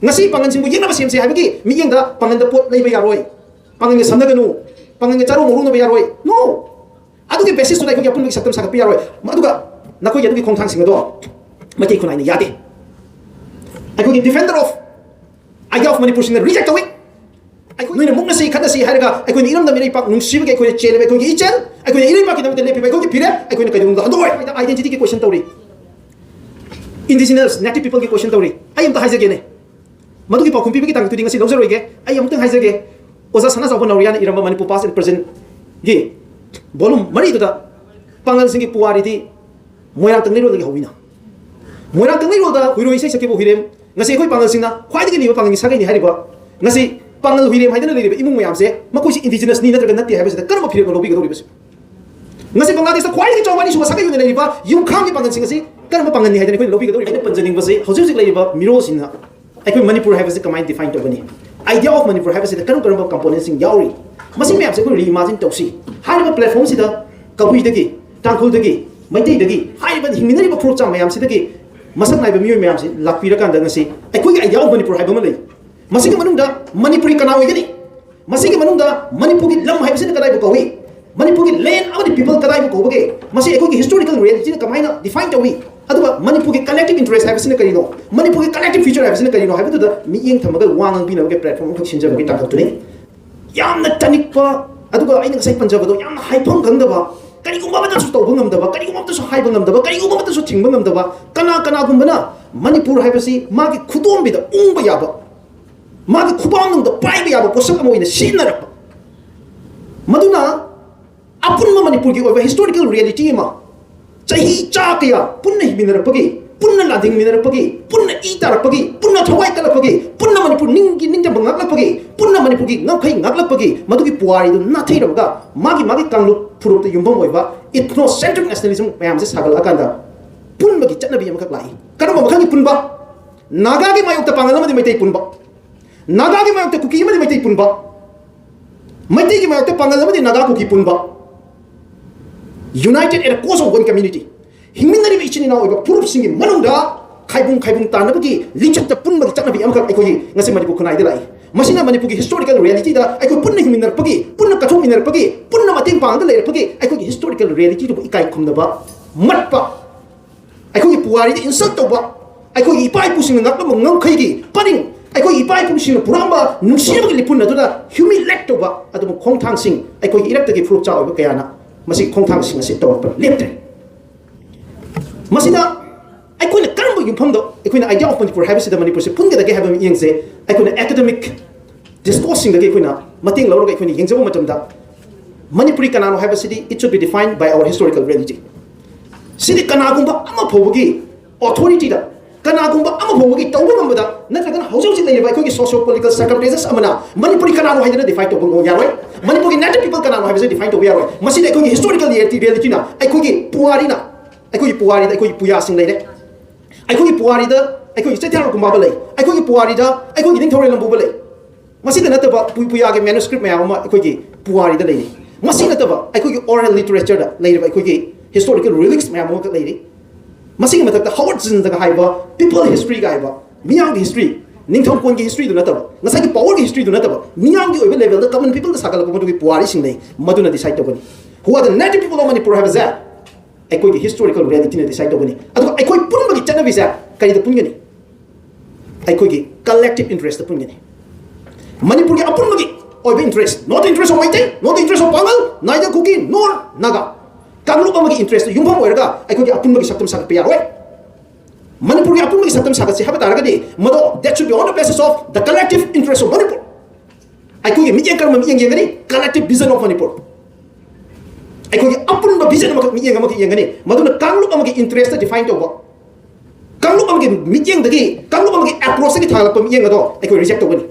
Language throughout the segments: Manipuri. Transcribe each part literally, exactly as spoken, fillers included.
ꯉꯁꯤ ꯄꯥꯉꯜꯁꯤꯡꯕꯨ ꯌꯦꯛꯅꯕ ꯁꯦꯝꯁꯦ ꯍꯥꯏꯕꯒꯤ ꯃꯤꯠꯌꯦꯡꯗ ꯄꯥꯉꯜꯗ ꯄꯣꯠ ꯂꯩꯕ ꯌꯥꯔꯣꯏ, ꯄꯥꯉꯜꯒ ꯁꯝꯅꯒꯅꯨ, ꯄꯥꯉꯜꯒ ꯆꯥꯔꯣ ꯃꯧꯔꯨꯅꯕ ꯌꯥꯔꯣꯏ꯫ No! ꯑꯗꯨꯒꯤ ꯕꯦꯁꯤꯁꯇꯨꯗ ꯑꯩꯈꯣꯏꯒꯤ ꯑꯄꯨꯟꯕꯒꯤ ꯁꯛꯇꯝ ꯁꯥꯒꯠꯄ ꯌꯥꯔꯣꯏ꯫ ꯑꯗꯨꯒ ꯅꯈꯣꯏꯒꯤ ꯑꯗꯨꯒꯤ ꯈꯣꯡꯊꯥꯡꯁꯤꯡ ꯑꯗꯣ ꯃꯩꯇꯩ ꯈꯨꯟꯅꯥꯏꯅ ꯌꯥꯗꯦ꯫ ꯑꯩꯈꯣꯏꯒꯤ Defender of Idea of Manipurꯁꯤꯡꯅ ꯔꯤꯖꯦꯛ ꯇꯧꯏ꯫ ꯑꯩꯈꯣꯏ ꯅꯣꯏꯅ ꯃꯨꯛꯅꯁꯤ ꯈꯠꯅꯁꯤ ꯍꯥꯏꯔꯒ ꯑꯩꯈꯣꯏꯅ ꯏꯔꯝꯗꯝ ꯏꯔꯩꯄꯥꯛ ꯅꯨꯡꯁꯤꯕꯒꯤ ꯑꯩꯈꯣꯏꯅ ꯆꯦꯜꯂꯤꯕ ꯑꯩꯈꯣꯏꯒꯤ ꯏꯆꯦꯜ, ꯑꯩꯈꯣꯏꯅ ꯏꯔꯩꯄꯥꯛꯀꯤꯗꯃꯛꯇ ꯂꯦꯞꯄꯤꯕ ꯑꯩꯈꯣꯏꯒꯤ ꯐꯤꯔꯦꯞ ꯑꯩꯈꯣꯏꯅ ꯀꯩꯗꯧꯅꯨꯡꯗ ꯍꯟꯗꯣꯛꯑꯣꯏ꯫ Identityꯒꯤ question ꯇꯧꯔꯤ, Indigenous Native Peopleꯒꯤ question ꯇꯧꯔꯤ꯫ ꯑꯩ ꯑꯝꯇ ꯍꯥꯏꯖꯒꯦꯅꯦ, ꯃꯗꯨꯒꯤ ꯄꯥꯎꯈꯨꯝ ꯄꯤꯕꯒꯤ ꯇꯥꯡꯀꯛꯇꯨꯗꯤ ꯉꯁꯤ ꯂꯧꯖꯔꯣꯏꯒꯦ꯫ ꯑꯩ ꯑꯃꯨꯛꯇꯪ ꯍꯥꯏꯖꯒꯦ, ꯑꯣꯖꯥ ꯁꯅꯥꯖꯥꯎꯕ ꯅꯥꯎꯔꯤꯌꯥꯅ ꯏꯔꯝꯕ Manipur Past and Presentꯒꯤ volume ꯃꯔꯤꯗꯨꯗ ꯄꯥꯉꯜꯁꯤꯡꯒꯤ ꯄꯨꯋꯥꯔꯤꯗꯤ ꯃꯣꯏꯔꯥꯡ ꯀꯪꯂꯩꯔꯣꯜꯗꯒꯤ ꯍꯧꯋꯤꯅ꯫ ꯃꯣꯏꯔꯥꯡ ꯀꯪꯂꯩꯔꯣꯜꯗ ꯍꯨꯏꯔꯣꯏ ꯏꯁꯩ ꯁꯛꯈꯤꯕ ꯍꯨꯏꯔꯦꯝ, ꯉꯁꯤ ꯑꯩꯈꯣꯏ ꯄꯥꯉꯜꯁꯤꯡꯅ ꯈ꯭ꯋꯥꯏꯗꯒꯤ ꯂꯤꯕ ꯄꯥꯉꯜꯒꯤ ꯁꯥꯒꯩꯅꯤ ꯍꯥꯏꯔꯤꯕ, ꯉꯁꯤ ꯄꯥꯉꯜ ꯍꯨꯏꯔꯦꯝ ꯍꯥꯏꯗꯅ ꯂꯩꯔꯤꯕ ꯏꯃꯨꯡ ꯃꯌꯥꯝꯁꯦ ꯃꯈꯣꯏꯁꯤ Indigenousꯅꯤ ꯅꯠꯇ꯭ꯔꯒ ꯅꯠꯇꯦ ꯍꯥꯏꯕꯁꯤꯗ ꯀꯔꯝꯕ ꯐꯤꯔꯦꯞꯅ ꯂꯧꯕꯤꯒꯗꯧꯔꯤꯕꯁꯤ? ꯉꯁꯤ ꯕꯪꯒ꯭ꯂꯥꯗꯦꯁꯇ ꯈ꯭ꯋꯥꯏꯗꯒꯤ ꯆꯥꯎꯕ ꯑꯅꯤꯁꯨꯕ ꯁꯥꯒꯩ ꯑꯣꯏꯅ ꯂꯩꯔꯤꯕ ꯌꯨꯝꯈꯥꯝꯒꯤ ꯄꯥꯉꯜꯁꯤꯡ ꯑꯁꯤ ꯀꯔꯝꯕ ꯄꯥꯉꯜꯅꯤ ꯍꯥꯏꯗꯅ ꯑꯩꯈꯣꯏꯅ ꯂꯧꯕꯤꯒꯗꯧꯔꯤꯕ? ꯑꯩꯅ ꯄꯟꯖꯅꯤꯡꯕꯁꯤ ꯍꯧꯖꯤꯛ ꯍꯧꯖꯤꯛ ꯂꯩꯔꯤꯕ ꯃꯤꯔꯣꯜꯁꯤꯡꯅ ꯑꯩꯈꯣꯏ ꯃꯅꯤꯄꯨꯔ ꯍꯥꯏꯕꯁꯤ ꯀꯃꯥꯏꯅ define ꯇꯧꯒꯅꯤ? Idea of ꯃꯅꯤꯄꯨꯔ ꯍꯥꯏꯕꯁꯤꯗ ꯀꯔꯝ ꯀꯔꯝꯕ componentꯁꯤꯡ ꯌꯥꯎꯔꯤ? ꯃꯁꯤ ꯃꯌꯥꯝꯁꯦ ꯑꯩꯈꯣꯏ reimagine ꯇꯧꯁꯤ꯫ ꯍꯥꯏꯔꯤꯕ platformꯁꯤꯗ ꯀꯕꯨꯏꯗꯒꯤ, ꯇꯥꯡꯈꯨꯜꯗꯒꯤ, ꯃꯩꯇꯩꯗꯒꯤ, ꯍꯥꯏꯔꯤꯕ ꯍꯤꯡꯃꯤꯟꯅꯔꯤꯕ ꯐꯨꯔꯨꯞ ꯆꯥ ꯃꯌꯥꯝꯁꯤꯗꯒꯤ ꯃꯁꯛ ꯅꯥꯏꯕ ꯃꯤꯑꯣꯏ ꯃꯌꯥꯝꯁꯤ ꯂꯥꯛꯄꯤꯔꯀꯥꯟꯗ ꯉꯁꯤ ꯑꯩꯈꯣꯏꯒꯤ Idea of ꯃꯅꯤꯄꯨꯔ ꯍꯥꯏꯕ ꯑꯃ ꯂꯩ꯫ ꯃꯁꯤꯒꯤ ꯃꯅꯨꯡꯗ ꯃꯅꯤꯄꯨꯔꯤ ꯀꯅꯥ ꯑꯣꯏꯒꯅꯤ? ꯃꯁꯤꯒꯤ ꯃꯅꯨꯡꯗ ꯃꯅꯤꯄꯨꯔꯒꯤ ꯂꯝ ꯍꯥꯏꯕꯁꯤꯅ ꯀꯗꯥꯏꯕꯨ ꯀꯧꯏ? ꯃꯅꯤꯄꯨꯔꯒꯤ land ꯑꯃꯗꯤ people ꯀꯗꯥꯏꯕꯨ ꯀꯧꯕꯒꯦ? ꯃꯁꯤ ꯑꯩꯈꯣꯏꯒꯤ historical realityꯅ ꯀꯃꯥꯏꯅ define ꯇꯧꯏ? ꯑꯗꯨꯒ ꯃꯅꯤꯄꯨꯔꯒꯤ collective interest ꯍꯥꯏꯕꯁꯤꯅ ꯀꯔꯤꯅꯣ? ꯃꯅꯤꯄꯨꯔꯒꯤ collective future ꯍꯥꯏꯕꯁꯤꯅ ꯀꯔꯤꯅꯣ ꯍꯥꯏꯕꯗꯨꯗ ꯃꯤꯠꯌꯦꯡ ꯊꯝꯃꯒ ꯋꯥ ꯉꯥꯡꯕꯤꯅꯕꯒꯤ platform ꯑꯃꯈꯛ ꯁꯤꯟꯖꯕꯒꯤ ꯇꯥꯡꯀꯛꯇꯨꯅꯤ꯫ ꯌꯥꯝꯅ ꯇꯅꯤꯛꯄ, ꯑꯗꯨꯒ ꯑꯩꯅ ꯉꯁꯥꯏ ꯄꯟꯖꯕꯗꯣ ꯌꯥꯝꯅ ꯍꯥꯏꯐꯝ ꯈꯪꯗꯕ, ꯀꯔꯤꯒꯨꯝꯕ ꯑꯃꯠꯇꯁꯨ ꯇꯧꯕ ꯉꯝꯗꯕ, ꯀꯔꯤꯒꯨꯝꯕ ꯑꯃꯠꯇꯁꯨ ꯍꯥꯏꯕ ꯉꯝꯗꯕ, ꯀꯔꯤꯒꯨꯝꯕ ꯑꯃꯠꯇꯁꯨ ꯊꯤꯡꯕ ꯉꯝꯗꯕ, ꯀꯅꯥ ꯀꯅꯥꯒꯨꯝꯕꯅ ꯃꯅꯤꯄꯨꯔ ꯍꯥꯏꯕꯁꯤ ꯃꯥꯒꯤ ꯈꯨꯗꯣꯝꯕꯤꯗ ꯎꯪꯕ ꯌꯥꯕ, ꯃꯥꯒꯤ ꯈꯨꯕꯥꯛꯅꯨꯡꯗ ꯄꯥꯏꯕ ꯌꯥꯕ ꯄꯣꯠꯁꯛ ꯑꯃ ꯑꯣꯏꯅ ꯁꯤꯖꯤꯟꯅꯔꯛꯄ꯫ ꯃꯗꯨꯅ ꯑꯄꯨꯟꯕ ꯃꯅꯤꯄꯨꯔꯒꯤ ꯑꯣꯏꯕ historical reality ꯑꯃ, ꯆꯍꯤ ꯆꯥ ꯀꯌꯥ ꯄꯨꯟꯅ ꯍꯤꯡꯃꯤꯟꯅꯔꯛꯄꯒꯤ, ꯄꯨꯟꯅ ꯂꯥꯟꯗꯤꯡꯃꯤꯟꯅꯔꯛꯄꯒꯤ, ꯄꯨꯟꯅ ꯏ ꯇꯥꯔꯛꯄꯒꯤ, ꯄꯨꯟꯅ ꯊꯋꯥꯏ ꯀꯠꯂꯛꯄꯒꯤ, ꯄꯨꯟꯅ ꯃꯅꯤꯄꯨꯔ ꯅꯤꯡꯒꯤ ꯅꯤꯡꯇꯝꯕ ꯉꯥꯛꯂꯛꯄꯒꯤ, ꯄꯨꯟꯅ ꯃꯅꯤꯄꯨꯔꯒꯤ ꯉꯝꯈꯩ ꯉꯥꯛꯂꯛꯄꯒꯤ, ꯃꯗꯨꯒꯤ ꯄꯨꯋꯥꯔꯤꯗꯨ ꯅꯥꯊꯩꯔꯕꯒ ꯃꯥꯒꯤ ꯃꯥꯒꯤ ꯀꯥꯡꯂꯨꯞ ꯐꯨꯔꯨꯞꯇ ꯌꯨꯝꯐꯝ ꯑꯣꯏꯕ ethnocentric nationalism ꯃꯌꯥꯝꯁꯦ ꯁꯥꯒꯠꯂꯛꯑꯀꯥꯟꯗ ꯄꯨꯟꯕꯒꯤ ꯆꯠꯅꯕꯤ ꯑꯃꯈꯛ ꯂꯥꯛꯏ꯫ ꯀꯔꯝꯕ ꯃꯈꯜꯒꯤ ꯄꯨꯟꯕ? ꯅꯥꯒꯥꯒꯤ ꯃꯥꯌꯣꯛꯇ ꯄꯥꯉꯜ ꯑꯃꯗꯤ ꯃꯩꯇꯩ ꯄꯨꯟꯕ, ꯅꯥꯒꯥꯒꯤ ꯃꯥꯌꯣꯛꯇ ꯀꯨꯀꯤ ꯑꯃꯗꯤ ꯃꯩꯇꯩ ꯄꯨꯟꯕ, ꯃꯩꯇꯩꯒꯤ ꯃꯥꯌꯣꯛꯇ ꯄꯥꯉꯜ ꯑꯃꯗꯤ ꯅꯥꯒꯥ ꯀꯨꯀꯤ ꯄꯨꯟꯕ, united at a cause of one community꯫ ꯍꯤꯡꯃꯤꯟꯅꯔꯤꯕ ꯏꯆꯤꯟ ꯏꯅꯥꯎ ꯑꯣꯏꯕ ꯐꯨꯔꯨꯞꯁꯤꯡꯒꯤ ꯃꯅꯨꯡꯗ ꯈꯥꯏꯕꯨꯡ ꯈꯥꯏꯕꯨꯡ ꯇꯥꯅꯕꯒꯤ ꯂꯤꯆꯠꯇ ꯄꯨꯟꯕꯒꯤ ꯆꯠꯅꯕꯤ ꯑꯃꯈꯛ ꯑꯩꯈꯣꯏꯒꯤ ꯉꯁꯤ ꯃꯅꯤꯄꯨꯔ ꯈꯨꯟꯅꯥꯏꯗ ꯂꯥꯛꯏ꯫ ꯃꯁꯤꯅ ꯃꯅꯤꯄꯨꯔꯒꯤ ꯍꯤꯁꯇꯣꯔꯤꯀꯦꯜ ꯔꯤꯌꯦꯂꯤꯇꯤꯗ ꯑꯩꯈꯣꯏ ꯄꯨꯟꯅ ꯍꯤꯡꯃꯤꯟꯅꯔꯛꯄꯒꯤ, ꯄꯨꯟꯅ ꯀꯠꯊꯣꯛꯃꯤꯟꯅꯔꯛꯄꯒꯤ, ꯄꯨꯟꯅ ꯃꯇꯦꯡ ꯄꯥꯡꯗ ꯂꯩꯔꯛꯄꯒꯤ ꯑꯩꯈꯣꯏꯒꯤ ꯍꯤꯁꯇꯣꯔꯤꯀꯦꯜ ꯔꯤꯌꯦꯂꯤꯇꯤꯗꯨꯕꯨ ꯏꯀꯥꯏ ꯈꯨꯝꯅꯕ ꯃꯠꯄ, ꯑꯩꯈꯣꯏꯒꯤ ꯄꯨꯋꯥꯔꯤꯗ ꯏꯟꯁꯜ ꯇꯧꯕ, ꯑꯩꯈꯣꯏꯒꯤ ꯏꯄꯥ ꯏꯄꯨꯁꯤꯡꯅ ꯉꯥꯛꯂꯝꯕ ꯉꯝꯈꯩꯒꯤ ꯄꯔꯤꯡ, ꯑꯩꯈꯣꯏꯒꯤ ꯏꯄꯥ ꯏꯄꯨꯁꯤꯡꯅ ꯄꯨꯔꯛꯑꯝꯕ ꯅꯨꯡꯁꯤꯕꯒꯤ ꯂꯤꯄꯨꯟ ꯑꯗꯨꯗ ꯍ꯭ꯌꯨꯃꯤꯂꯦꯠ ꯇꯧꯕ ꯑꯗꯨꯒꯨꯝꯕ ꯈꯣꯡꯊꯥꯡꯁꯤꯡ ꯑꯩꯈꯣꯏꯒꯤ ꯏꯔꯛꯇꯒꯤ ꯐꯨꯔꯨꯞ ꯆꯥ ꯑꯣꯏꯕ ꯀꯌꯥꯅ ꯃꯁꯤꯒꯤ ꯈꯣꯡꯊꯥꯡꯁꯤꯡ ꯑꯁꯤ ꯇꯧꯔꯛꯄ ꯂꯦꯞꯇ꯭ꯔꯦ꯫ ꯃꯁꯤꯗ ꯑꯩꯈꯣꯏꯅ ꯀꯔꯝꯕ ꯌꯨꯝꯐꯝꯗ ꯑꯩꯈꯣꯏꯅ idea of Manipur ꯍꯥꯏꯕꯁꯤꯗ ꯃꯅꯤꯄꯨꯔꯁꯤ ꯄꯨꯟꯒꯗꯒꯦ ꯍꯥꯏꯕ ꯃꯤꯠꯌꯦꯡꯁꯦ ꯑꯩꯈꯣꯏꯅ ꯑꯦꯀꯥꯗꯃꯤꯛ ꯗꯤꯁꯀꯣꯔꯁꯁꯤꯡꯗꯒꯤ ꯑꯩꯈꯣꯏꯅ ꯃꯇꯦꯡ ꯂꯧꯔꯒ ꯑꯩꯈꯣꯏꯅ ꯌꯦꯡꯖꯕ ꯃꯇꯝꯗ, ꯃꯅꯤꯄꯨꯔꯤ ꯀꯅꯥꯅꯣ ꯍꯥꯏꯕꯁꯤꯗꯤ it should be defined by our historical reality. ꯁꯤꯗꯤ ꯀꯅꯥꯒꯨꯝꯕ ꯑꯃ ꯐꯥꯎꯕꯒꯤ ꯑꯣꯊꯣꯔꯤꯇꯤꯗ, ꯀꯅꯥꯒꯨꯝꯕ ꯑꯃ ꯐꯥꯎꯕꯒꯤ ꯇꯧꯕ ꯉꯝꯕꯗ, ꯅꯠꯇ꯭ꯔꯒꯅ ꯍꯧꯖꯤꯛ ꯍꯧꯖꯤꯛ ꯂꯩꯔꯤꯕ ꯑꯩꯈꯣꯏꯒꯤ socio political circumstances ꯑꯃꯅ ꯃꯅꯤꯄꯨꯔꯤ ꯀꯅꯥꯅꯣ ꯍꯥꯏꯗꯅ ꯗꯤꯐꯥꯏꯟ ꯇꯧꯕ ꯌꯥꯔꯣꯏ꯫ ꯃꯅꯤꯄꯨꯔꯒꯤ native people ꯀꯅꯥꯅꯣ ꯍꯥꯏꯕꯁꯤ ꯗꯤꯐꯥꯏꯟ ꯇꯧꯕ ꯌꯥꯔꯣꯏ꯫ ꯃꯁꯤꯗꯤ ꯑꯩꯈꯣꯏꯒꯤ ꯍꯤꯁꯇꯣꯔꯤꯀꯦꯜ ꯔꯤꯌꯦꯂꯤꯇꯤꯅ, ꯑꯩꯈꯣꯏꯒꯤ ꯄꯨꯋꯥꯔꯤꯅ, ꯑꯩꯈꯣꯏꯒꯤ ꯄꯨꯋꯥꯔꯤꯗ ꯑꯩꯈꯣꯏꯒꯤ ꯄꯨꯌꯥꯁꯤꯡ ꯂꯩꯔꯦ, ꯑꯩꯈꯣꯏꯒꯤ ꯄꯨꯋꯥꯔꯤꯗ ꯑꯩꯈꯣꯏꯒꯤ ꯆꯩꯊꯥꯔꯣꯜ ꯀꯨꯝꯕꯥꯕ ꯂꯩ, ꯑꯩꯈꯣꯏꯒꯤ ꯄꯨꯋꯥꯔꯤꯗ ꯑꯩꯈꯣꯏꯒꯤ ꯅꯤꯡꯊꯧꯔꯦꯜ ꯂꯝꯕꯨꯕ ꯂꯩ꯫ ꯃꯁꯤꯗ ꯅꯠꯇꯕ ꯄꯨ-, ꯄꯨꯌꯥꯒꯤ ꯃꯦꯅꯨꯁꯀ꯭ꯔꯤꯞ ꯃꯌꯥꯝ ꯑꯃ ꯑꯩꯈꯣꯏꯒꯤ ꯄꯨꯋꯥꯔꯤꯗ ꯂꯩꯔꯤ꯫ ꯃꯁꯤ ꯅꯠꯇꯕ ꯑꯩꯈꯣꯏꯒꯤ ꯑꯣꯔꯦꯜ ꯂꯤꯇꯔꯦꯆꯔꯗ ꯂꯩꯔꯤꯕ ꯑꯩꯈꯣꯏꯒꯤ ꯍꯤꯁꯇꯣꯔꯤꯀꯦꯜ ꯔꯤꯂꯤꯛꯁ ꯃꯌꯥꯝ ꯑꯃꯈꯛ ꯂꯩꯔꯤ꯫ ꯃꯁꯤꯒꯤ ꯃꯊꯛꯇ ꯍꯋꯥꯔꯗ ꯖꯤꯟꯁꯅꯒ ꯍꯥꯏꯕ ꯄꯤꯄꯜ ꯍꯤꯁꯇ꯭ꯔꯤꯒ ꯍꯥꯏꯕ, ꯃꯤꯌꯥꯝꯒꯤ ꯍꯤꯁꯇ꯭ꯔꯤ, ꯅꯤꯡꯊꯧ ꯀꯣꯟꯒꯤ ꯍꯤꯁꯇ꯭ꯔꯤꯗꯨ ꯅꯠꯇꯕ, ꯉꯁꯥꯏꯒꯤ ꯄꯥꯋꯔꯒꯤ ꯍꯤꯁꯇ꯭ꯔꯤꯗꯨ ꯅꯠꯇꯕ, ꯃꯤꯌꯥꯝꯒꯤ ꯑꯣꯏꯕ ꯂꯦꯚꯦꯜꯗ ꯀꯃꯟ ꯄꯤꯄꯜꯗ ꯁꯥꯒꯠꯂꯛꯄ ꯃꯗꯨꯒꯤ ꯄꯨꯋꯥꯔꯤꯁꯤꯡ ꯂꯩ꯫ ꯃꯗꯨꯅ ꯗꯤꯁꯥꯏꯗ ꯇꯧꯒꯅꯤ꯫ Who are the native people of Manipur ꯍꯥꯏꯕꯁꯦ ꯑꯩꯈꯣꯏꯒꯤ ꯍꯤꯁꯇꯣꯔꯤꯀꯦꯜ ꯔꯤꯌꯦꯂꯤꯇꯤꯅ ꯗꯤꯁꯥꯏꯗ ꯇꯧꯒꯅꯤ꯫ ꯑꯗꯨꯒ ꯑꯩꯈꯣꯏ ꯄꯨꯟꯕꯒꯤ ꯆꯠꯅꯕꯤꯁꯦ ꯀꯔꯤꯗ ꯄꯨꯟꯒꯅꯤ? ꯑꯩꯈꯣꯏꯒꯤ ꯀꯂꯦꯛꯇꯤꯚ ꯏꯟꯇꯔꯦꯁꯇ ꯄꯨꯟꯒꯅꯤ꯫ ꯃꯅꯤꯄꯨꯔꯒꯤ ꯑꯄꯨꯟꯕꯒꯤ ꯑꯣꯏꯕ interest, not the interest of Meitei, not the interest of Pangal, neither Kuki nor Naga꯫ ꯀꯥꯡꯂꯨꯞ ꯑꯃꯒꯤ ꯏꯟꯇꯔꯦꯁꯇ ꯌꯨꯝꯐꯝ ꯑꯣꯏꯔꯒ ꯑꯩꯈꯣꯏꯒꯤ ꯑꯄꯨꯟꯕꯒꯤ ꯁꯛꯇꯝ ꯁꯥꯒꯠꯄ ꯌꯥꯔꯣꯏ꯫ ꯃꯅꯤꯄꯨꯔꯒꯤ ꯑꯄꯨꯟꯕꯒꯤ ꯁꯛꯇꯝ ꯁꯥꯒꯠꯁꯤ ꯍꯥꯏꯕ ꯇꯥꯔꯒꯗꯤ, ꯃꯗꯣ that should be on the basis of the collective interest of Manipur꯫ ꯑꯩꯈꯣꯏꯒꯤ ꯃꯤꯠꯌꯦꯡ ꯀꯔꯝꯕ ꯃꯤꯠꯌꯦꯡ ꯌꯦꯡꯒꯅꯤ? Collective vision of Manipur꯫ ꯑꯩꯈꯣꯏꯒꯤ ꯑꯄꯨꯟꯕ ꯚꯤꯖꯟ ꯑꯃꯈꯛ, ꯃꯤꯠꯌꯦꯡ ꯑꯃꯈꯛ ꯌꯦꯡꯒꯅꯤ꯫ ꯃꯗꯨꯅ ꯀꯥꯡꯂꯨꯞ ꯑꯃꯒꯤ ꯏꯟꯇꯔꯦꯁꯇ ꯗꯤꯐꯥꯏꯟ ꯇꯧꯕ, ꯀꯥꯡꯂꯨꯞ ꯑꯃꯒꯤ ꯃꯤꯠꯌꯦꯡꯗꯒꯤ, ꯀꯥꯡꯂꯨꯞ ꯑꯃꯒꯤ ꯑꯦꯄ꯭ꯔꯣꯆꯇꯒꯤ ꯊꯥꯒꯠꯂꯛꯄ ꯃꯤꯠꯌꯦꯡ ꯑꯗꯣ ꯑꯩꯈꯣꯏ ꯔꯤꯖꯦꯛ ꯇꯧꯒꯅꯤ꯫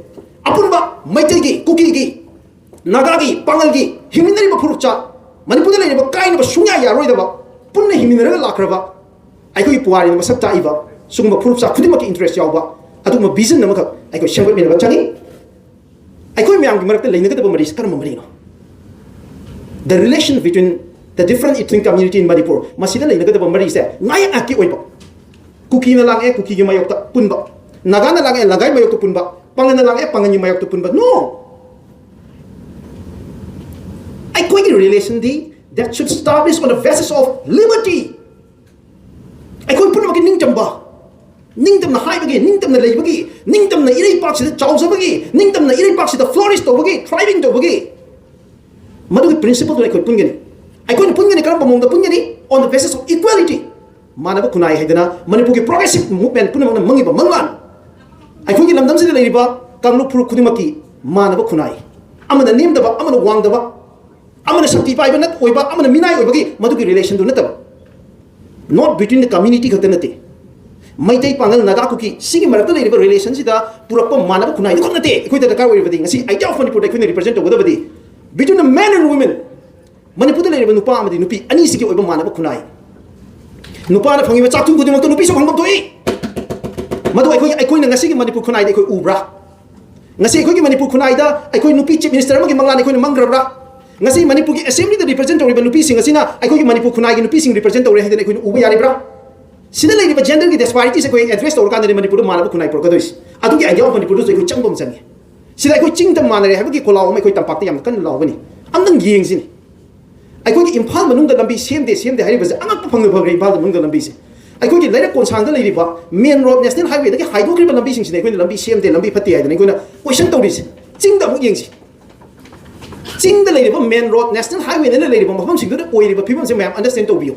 ꯑꯄꯨꯟꯕ ꯃꯩꯇꯩꯒꯤ, ꯀꯨꯀꯤꯒꯤ, ꯅꯥꯒꯥꯒꯤ, ꯄꯥꯉꯜꯒꯤ ꯍꯤꯡꯃꯤꯟꯅꯔꯤꯕ ꯐꯨꯔꯨꯞꯆꯥ, ꯃꯅꯤꯄꯨꯔꯗ ꯂꯩꯔꯤꯕ ꯀꯥꯏꯅꯕ ꯁꯨꯡꯌꯥ ꯌꯥꯔꯣꯏꯗꯕ, ꯄꯨꯟꯅ ꯍꯤꯡꯃꯤꯟꯅꯔꯒ ꯂꯥꯛꯈ꯭ꯔꯕ, ꯑꯩꯈꯣꯏꯒꯤ ꯄꯨꯋꯥꯔꯤꯗ ꯃꯁꯛ ꯇꯥꯛꯏꯕ ꯁꯤꯒꯨꯝꯕ ꯐꯨꯔꯨꯞꯆꯥ ꯈꯨꯗꯤꯡꯃꯛꯀꯤ ꯏꯟꯇꯔꯦꯁ ꯌꯥꯎꯕ ꯑꯗꯨꯒꯨꯝꯕ ꯚꯤꯖꯟ ꯑꯃꯈꯛ ꯑꯩꯈꯣꯏ ꯁꯦꯝꯒꯠꯃꯤꯟꯅꯕ ꯆꯪꯉꯤ꯫ ꯑꯩꯈꯣꯏ ꯃꯌꯥꯝꯒꯤ ꯃꯔꯛꯇ ꯂꯩꯅꯒꯗꯕ ꯃꯔꯤꯁꯤ ꯀꯔꯝꯕ ꯃꯔꯤꯅꯣ? The relation between the different ethnic community in Manipur, ꯃꯁꯤꯗ ꯂꯩꯅꯒꯗꯕ ꯃꯔꯤꯁꯦ ꯉꯥꯏꯍꯥꯛ ꯉꯥꯏꯍꯥꯛꯀꯤ ꯑꯣꯏꯕ, ꯀꯨꯀꯤꯅ ꯂꯥꯡꯉꯛꯑꯦ, ꯀꯨꯀꯤꯒꯤ ꯃꯥꯌꯣꯛꯇ ꯄꯨꯟꯕ꯫ ꯅꯥꯒꯥꯅ ꯂꯥꯡꯉꯛꯑꯦ, ꯅꯥꯒꯥꯒꯤ ꯃꯥꯌꯣꯛꯇ ꯄꯨꯟꯕ꯫ ꯄꯥꯉꯟꯅ ꯂꯥꯡꯉꯛꯑꯦ, ꯄꯥꯉꯟꯒꯤ ꯃꯥꯌꯣꯛꯇ ꯄꯨꯟꯕ꯫ No! ꯑꯩꯈꯣꯏꯒꯤ relation D that should establish on the basis of liberty. ꯑꯩꯈꯣꯏ ꯄꯨꯝꯅꯃꯛꯀꯤ ꯅꯤꯡꯇꯝꯕ, ꯅꯤꯡꯇꯝꯅ ꯍꯥꯏꯕꯒꯤ, ꯅꯤꯡꯇꯝꯅ ꯂꯩꯕꯒꯤ, ꯅꯤꯡꯇꯝꯅ ꯏꯔꯩꯄꯥꯛꯁꯤꯗ ꯆꯥꯎꯖꯕꯒꯤ, ꯅꯤꯡꯇꯝꯅ ꯏꯔꯩꯄꯥꯛꯁꯤꯗ flourish ꯇꯧꯕꯒꯤ, thriving ꯇꯧꯕꯒꯤ, ꯃꯗꯨꯒꯤ principle ꯗꯨ ꯑꯩꯈꯣꯏ ꯄꯨꯟꯒꯅꯤ꯫ ꯑꯩꯈꯣꯏꯅ ꯄꯨꯟꯒꯅꯤ, ꯀꯔꯝꯕ ꯃꯑꯣꯡꯗ ꯄꯨꯟꯒꯅꯤ? On the basis of equality. ꯃꯥꯟꯅꯕ ꯈꯨꯟꯅꯥꯏ ꯍꯥꯏꯗꯅ ꯃꯅꯤꯄꯨꯔꯒꯤ progressive movement ꯄꯨꯝꯅꯃꯛꯅ ꯃꯪꯉꯤꯕ ꯃꯪꯂꯥꯟ, ꯑꯩꯈꯣꯏꯒꯤ ꯂꯝꯗꯝꯁꯤꯗ ꯂꯩꯔꯤꯕ ꯀꯥꯡꯂꯨꯞ ꯐꯨꯔꯨꯞ ꯈꯨꯗꯤꯡꯃꯛꯀꯤ ꯃꯥꯟꯅꯕ ꯈꯨꯟꯅꯥꯏ, ꯑꯃꯅ ꯅꯦꯝꯗꯕ, ꯑꯃꯅ ꯋꯥꯡꯗꯕ, ꯑꯃꯅ ꯁꯛꯇꯤ ꯄꯥꯏꯕ ꯅꯠ ꯑꯣꯏꯕ, ꯑꯃꯅ ꯃꯤꯅꯥꯏ ꯑꯣꯏꯕꯒꯤ ꯃꯗꯨꯒꯤ relation ꯗꯨ ꯅꯠꯇꯕ, not between the community ꯈꯛꯇ ꯅꯠꯇꯦ, ꯃꯩꯇꯩ, ꯄꯥꯉꯜ, ꯅꯥꯒꯥ, ꯀꯨꯀꯤ ꯁꯤꯒꯤ ꯃꯔꯛꯇ ꯂꯩꯔꯤꯕ relation ꯁꯤꯗ ꯄꯨꯔꯛꯄ ꯃꯥꯟꯅꯕ ꯈꯨꯟꯅꯥꯏꯗꯨ ꯈꯛ ꯅꯠꯇꯦ ꯑꯩꯈꯣꯏꯗ ꯗꯔꯀꯥꯔ ꯑꯣꯏꯔꯤꯕꯗꯤ꯫ ꯉꯁꯤ Idea of Manipur ꯗ ꯑꯩꯈꯣꯏꯅ represent ꯇꯧꯒꯗꯕꯗꯤ between the man and women, ꯃꯅꯤꯄꯨꯔꯗ ꯂꯩꯔꯤꯕ ꯅꯨꯄꯥ ꯑꯃꯗꯤ ꯅꯨꯄꯤ ꯑꯅꯤꯁꯤꯒꯤ ꯑꯣꯏꯕ ꯃꯥꯟꯅꯕ ꯈꯨꯟꯅꯥꯏ꯫ ꯅꯨꯄꯥꯅ ꯐꯪꯉꯤꯕ ꯆꯥꯛꯊꯨꯝ ꯈꯨꯗꯤꯡꯃꯛꯇ ꯅꯨꯄꯤꯁꯨ ꯐꯪꯐꯝ ꯊꯣꯛꯏ꯫ ꯃꯗꯨ ꯑꯩꯈꯣꯏ, ꯑꯩꯈꯣꯏꯅ ꯉꯁꯤꯒꯤ ꯃꯅꯤꯄꯨꯔ ꯈꯨꯟꯅꯥꯏꯗ ꯑꯩꯈꯣꯏ ꯎꯕ꯭ꯔꯥ? ꯉꯁꯤ ꯑꯩꯈꯣꯏꯒꯤ ꯃꯅꯤꯄꯨꯔ ꯈꯨꯟꯅꯥꯏꯗ ꯑꯩꯈꯣꯏ ꯅꯨꯄꯤ chief minister ꯑꯃꯒꯤ ꯃꯪꯂꯥꯟ ꯑꯩꯈꯣꯏꯅ ꯃꯪꯈ꯭ꯔꯕ꯭ꯔꯥ? ꯉꯁꯤ ꯃꯅꯤꯄꯨꯔꯒꯤ assembly ꯗ represent ꯇꯧꯔꯤꯕ ꯅꯨꯄꯤꯁꯤꯡ ꯑꯁꯤꯅ ꯑꯩꯈꯣꯏꯒꯤ ꯃꯅꯤꯄꯨꯔ ꯈꯨꯟꯅꯥꯏꯒꯤ ꯅꯨꯄꯤꯁꯤꯡ represent ꯇꯧꯔꯦ ꯍꯥꯏꯗꯅ ꯑꯩꯈꯣꯏꯅ ꯎꯕ ꯌꯥꯔꯤꯕ꯭ꯔꯥ? ꯁꯤꯗ ꯂꯩꯔꯤꯕ gender ꯒꯤ disparities ꯑꯩꯈꯣꯏ address ꯇꯧꯔꯀꯥꯟꯗꯗꯤ ꯃꯅꯤꯄꯨꯔꯗ ꯃꯥꯟꯅꯕ ꯈꯨꯟꯅꯥꯏ ꯄꯨꯔꯛꯀꯗꯣꯏꯁꯤ꯫ ꯑꯗꯨꯒꯤ Idea of Manipur ꯗꯨꯁꯨ ꯑꯩꯈꯣꯏ ꯆꯪꯕ ꯑꯃ ꯆꯪꯉꯤ꯫ ꯁꯤꯗ ꯑꯩꯈꯣꯏ ꯆꯤꯡꯗ ꯃꯥꯟꯅꯔꯦ ꯍꯥꯏꯕꯒꯤ ꯈꯣꯜꯂꯥꯎ ꯑꯃ ꯑꯩꯈꯣꯏ ꯇꯝꯄꯥꯛꯇ ꯌꯥꯝꯅ ꯀꯟꯅ ꯂꯥꯎꯒꯅꯤ꯫ ꯑꯝꯇꯪ ꯌꯦꯡꯁꯤꯅꯦ꯫ ꯑꯩꯈꯣꯏꯒꯤ ꯏꯝꯐꯥꯜ ꯃꯅꯨꯡꯗ ꯂꯝꯕꯤ ꯁꯦꯝꯗꯦ, ꯁꯦꯝꯗꯦ ꯍꯥꯏꯔꯤꯕꯁꯦ ꯑꯉꯛꯄ ꯐꯪꯅ ꯐꯈ꯭ꯔꯦ꯫ ꯏꯝꯐꯥꯜ ꯃꯅꯨꯡꯗ ꯂꯝꯕꯤꯁꯦ, ꯑꯩꯈꯣꯏꯒꯤ ꯂꯩꯔꯛ ꯀꯣꯟꯁꯥꯡꯗ ꯂꯩꯔꯤꯕ main road, national highway ꯗꯒꯤ ꯍꯥꯏꯗꯣꯛꯈ꯭ꯔꯤꯕ ꯂꯝꯕꯤꯁꯤꯡꯁꯤꯅ ꯑꯩꯈꯣꯏꯅ ꯂꯝꯕꯤ ꯁꯦꯝꯗꯦ, ꯂꯝꯕꯤ ꯐꯠꯇꯦ ꯍꯥꯏꯗꯅ ꯑꯩꯈꯣꯏꯅ question ꯇꯧꯔꯤꯁꯦ꯫ ꯆꯤꯡꯗ ꯑꯃꯨꯛ ꯌꯦꯡꯁꯤ꯫ ꯆꯤꯡꯗ ꯂꯩꯔꯤꯕ main road, national highway ꯅ ꯂꯩꯔꯤꯕ ꯃꯐꯝꯁꯤꯡꯗꯨꯗ ꯑꯣꯏꯔꯤꯕ ꯐꯤꯕꯝꯁꯦ ꯃꯌꯥꯝ understand ꯇꯧꯕꯤꯌꯨ꯫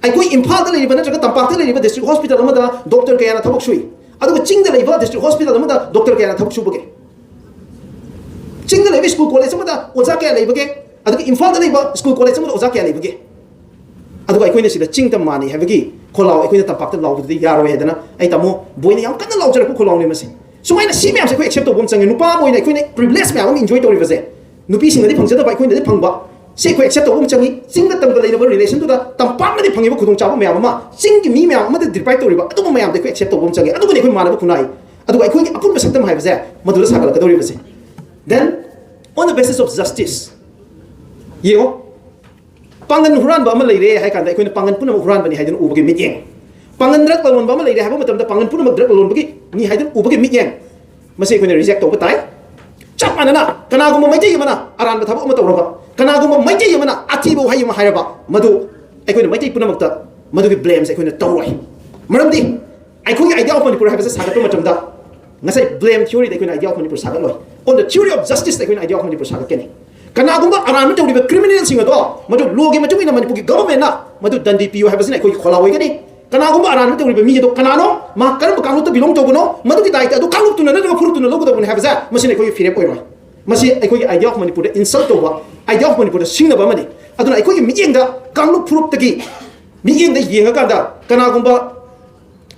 ꯑꯩꯈꯣꯏ ꯏꯝꯐꯥꯜꯗ ꯂꯩꯔꯤꯕ ꯅꯠꯇ꯭ꯔꯒ ꯇꯝꯄꯥꯛꯇ ꯂꯩꯔꯤꯕ district hospital ꯑꯃꯗ doctor ꯀꯌꯥꯅ ꯊꯕꯛ ꯁꯨꯏ, ꯑꯗꯨꯒ ꯆꯤꯡꯗ ꯂꯩꯕ district hospital ꯑꯃꯗ doctor ꯀꯌꯥꯅ ꯊꯕꯛ ꯁꯨꯕꯒꯦ? ꯆꯤꯡꯗ ꯂꯩꯕ school college ꯑꯃꯗ ꯑꯣꯖꯥ ꯀꯌꯥ ꯂꯩꯕꯒꯦ? ꯑꯗꯨꯒ ꯏꯝꯐꯥꯜꯗ ꯂꯩꯕ school college ꯑꯃꯗ ꯑꯣꯖꯥ ꯀꯌꯥ ꯂꯩꯕꯒꯦ? ꯑꯗꯨꯒ ꯑꯩꯈꯣꯏꯅ ꯁꯤꯗ ꯆꯤꯡꯗ ꯃꯥꯟꯅꯩ ꯍꯥꯏꯕꯒꯤ ꯈꯣꯜꯂꯥꯎ ꯑꯩꯈꯣꯏꯅ ꯇꯝꯄꯥꯛꯇ ꯂꯥꯎꯕꯗꯨꯗꯤ ꯌꯥꯔꯣꯏ ꯍꯥꯏꯗꯅ ꯑꯩ ꯇꯥꯃꯣ ꯕꯣꯏꯅ ꯌꯥꯝ ꯀꯟꯅ ꯂꯥꯎꯖꯔꯛꯄ ꯈꯣꯜꯂꯥꯎꯅꯤ ꯃꯁꯤ꯫ ꯁꯨꯃꯥꯏꯅ ꯁꯤ ꯃꯌꯥꯝꯁꯦ ꯑꯩꯈꯣꯏ accept ꯇꯧꯕ ꯑꯃ ꯆꯪꯉꯤ꯫ ꯅꯨꯄꯥ ꯑꯃ ꯑꯣꯏꯅ ꯑꯩꯈꯣꯏꯅ privilege ꯃꯌꯥꯝ ꯑꯃ enjoy ꯇꯧꯔꯤꯕꯁꯦ, ꯅꯨꯄꯤꯁꯤꯡꯅꯗꯤ ꯐꯪꯖꯗꯕ ꯑꯩꯈꯣꯏꯅꯗꯤ ꯐꯪꯕ, ꯁꯤ ꯑꯩꯈꯣꯏ accept ꯇꯧꯕ ꯑꯃ ꯆꯪꯉꯤ꯫ ꯆꯤꯡꯗ ꯇꯝꯒ ꯂꯩꯅꯕ relation ꯗꯨꯗ ꯇꯝꯄꯥꯛꯅꯗꯤ ꯐꯪꯉꯤꯕ ꯈꯨꯗꯣꯡꯆꯥꯕ ꯃꯌꯥꯝ ꯑꯃ ꯆꯤꯡꯒꯤ ꯃꯤ ꯃꯌꯥꯝ ꯑꯃꯗ deprive ꯇꯧꯔꯤꯕ ꯑꯗꯨꯒꯨꯝꯕ ꯃꯌꯥꯝꯗꯣ ꯑꯩꯈꯣꯏ accept ꯇꯧꯕ ꯑꯃ ꯆꯪꯉꯤ꯫ ꯑꯗꯨꯒꯅꯤ ꯑꯩꯈꯣꯏ ꯃꯥꯟꯅꯕ ꯈꯨꯟꯅꯥꯏ, ꯑꯗꯨꯒ ꯑꯩꯈꯣꯏꯒꯤ ꯑꯄꯨꯟꯕ ꯁꯛꯇꯝ ꯍꯥꯏꯕꯁꯦ ꯃꯗꯨꯗ ꯁꯥꯒꯠꯂꯛꯀꯗꯧꯔꯤꯕꯁꯦ꯫ Then, on the basis of justice, ꯌꯦꯡꯉꯣ, ꯄꯥꯡꯒꯟ ꯍꯨꯔꯥꯟꯕ ꯑꯃ ꯂꯩꯔꯦ ꯍꯥꯏ ꯀꯥꯟꯗ ꯑꯩꯈꯣꯏꯅ ꯄꯥꯡꯒꯟ ꯄꯨꯝꯅꯃꯛ ꯍꯨꯔꯥꯟꯕꯅꯤ ꯍꯥꯏꯗꯨꯅ ꯎꯕꯒꯤ ꯃꯤꯠꯌꯦꯡ꯫ ꯄꯥꯡꯒꯟ ꯗ꯭ꯔꯒ ꯂꯂꯣꯟꯕ ꯑꯃ ꯂꯩꯔꯦ ꯍꯥꯏꯕ ꯃꯇꯝꯗ ꯄꯥꯡꯒꯟ ꯄꯨꯝꯅꯃꯛ ꯗ꯭ꯔꯒ ꯂꯂꯣꯟꯕꯒꯤ ꯃꯤ ꯍꯥꯏꯗꯨꯅ ꯎꯕꯒꯤ ꯃꯤꯠꯌꯦꯡ, ꯃꯁꯤ ꯑꯩꯈꯣꯏꯅ ꯔꯤꯖꯦꯛ ꯇꯧꯕ ꯇꯥꯏ꯫ ꯆꯞ ꯃꯥꯟꯅꯅ ꯀꯅꯥꯒꯨꯝꯕ ꯃꯩꯇꯩ ꯑꯃꯅ ꯑꯔꯥꯟꯕ ꯊꯕꯛ ꯑꯃ ꯇꯧꯔꯕ, ꯀꯅꯥꯒꯨꯝꯕ ꯃꯩꯇꯩ ꯑꯃꯅ ꯑꯊꯤꯕ ꯋꯥꯍꯩ ꯑꯃ ꯍꯥꯏꯔꯕ, ꯃꯗꯨ ꯑꯩꯈꯣꯏꯅ ꯃꯩꯇꯩ ꯄꯨꯝꯅꯃꯛꯇ ꯃꯗꯨꯒꯤ ꯕ꯭ꯂꯦꯝꯁꯦ ꯑꯩꯈꯣꯏꯅ ꯇꯧꯔꯣꯏ꯫ ꯃꯔꯝꯗꯤ ꯑꯩꯈꯣꯏꯒꯤ Idea of Manipur ꯍꯥꯏꯕꯁꯦ ꯁꯥꯒꯠꯄ ꯃꯇꯝꯗ ꯉꯁꯥꯏ ꯕ꯭ꯂꯦꯝ ꯊꯤꯑꯣꯔꯤꯗ ꯑꯩꯈꯣꯏꯅ Idea of Manipur ꯁꯥꯒꯠꯂꯣꯏ꯫ On the theory of justice ꯑꯩꯈꯣꯏꯅ Idea of Manipur ꯁꯥꯒꯠꯀꯅꯤ꯫ ꯀꯅꯥꯒꯨꯝꯕ ꯑꯔꯥꯟꯕ ꯇꯧꯔꯤꯕ ꯀ꯭ꯔꯤꯃꯤꯅꯦꯜꯁꯤꯡ ꯑꯗꯣ ꯃꯗꯨ ꯂꯣꯒꯤ ꯃꯇꯨꯡ ꯏꯟꯅ ꯃꯅꯤꯄꯨꯔꯒꯤ ꯒꯚꯔꯟꯃꯦꯟꯠꯅ ꯃꯗꯨ ꯗꯟꯗꯤ ꯄꯤꯌꯨ ꯍꯥꯏꯕꯁꯤꯅ ꯑꯩꯈꯣꯏꯒꯤ ꯈꯣꯜꯂꯥꯎ ꯑꯣꯏꯒꯅꯤ꯫ ꯀꯅꯥꯒꯨꯝꯕ ꯑꯔꯥꯟꯕ ꯇꯧꯔꯤꯕ ꯃꯤ ꯑꯗꯣ ꯀꯅꯥꯅꯣ, ꯃꯥ ꯀꯔꯝꯕ ꯀꯥꯡꯂꯨꯞꯇ ꯕꯤꯂꯣꯡ ꯇꯧꯕꯅꯣ, ꯃꯗꯨꯒꯤ ꯗꯥꯏꯇ ꯑꯗꯨ ꯀꯥꯡꯂꯨꯞꯇꯨꯅ ꯅꯠꯇ꯭ꯔꯒ ꯐꯨꯔꯨꯞꯇꯨꯅ ꯂꯧꯒꯗꯕꯅꯤ ꯍꯥꯏꯕꯁꯦ ꯃꯁꯤꯅ ꯑꯩꯈꯣꯏꯒꯤ ꯐꯤꯔꯦꯞ ꯑꯣꯏꯔꯣꯏ꯫ ꯃꯁꯤ ꯑꯩꯈꯣꯏꯒꯤ Idea of Manipurꯗ ꯏꯟꯁꯜꯠ ꯇꯧꯕ, Idea of Manipurꯗ ꯁꯤꯡꯅꯕ ꯑꯃꯅꯤ꯫ ꯑꯗꯨꯅ ꯑꯩꯈꯣꯏꯒꯤ ꯃꯤꯠꯌꯦꯡꯗ ꯀꯥꯡꯂꯨꯞ ꯐꯨꯔꯨꯞꯇꯒꯤ ꯃꯤꯠꯌꯦꯡꯗ ꯌꯦꯡꯉꯀꯥꯟꯗ ꯀꯅꯥꯒꯨꯝꯕ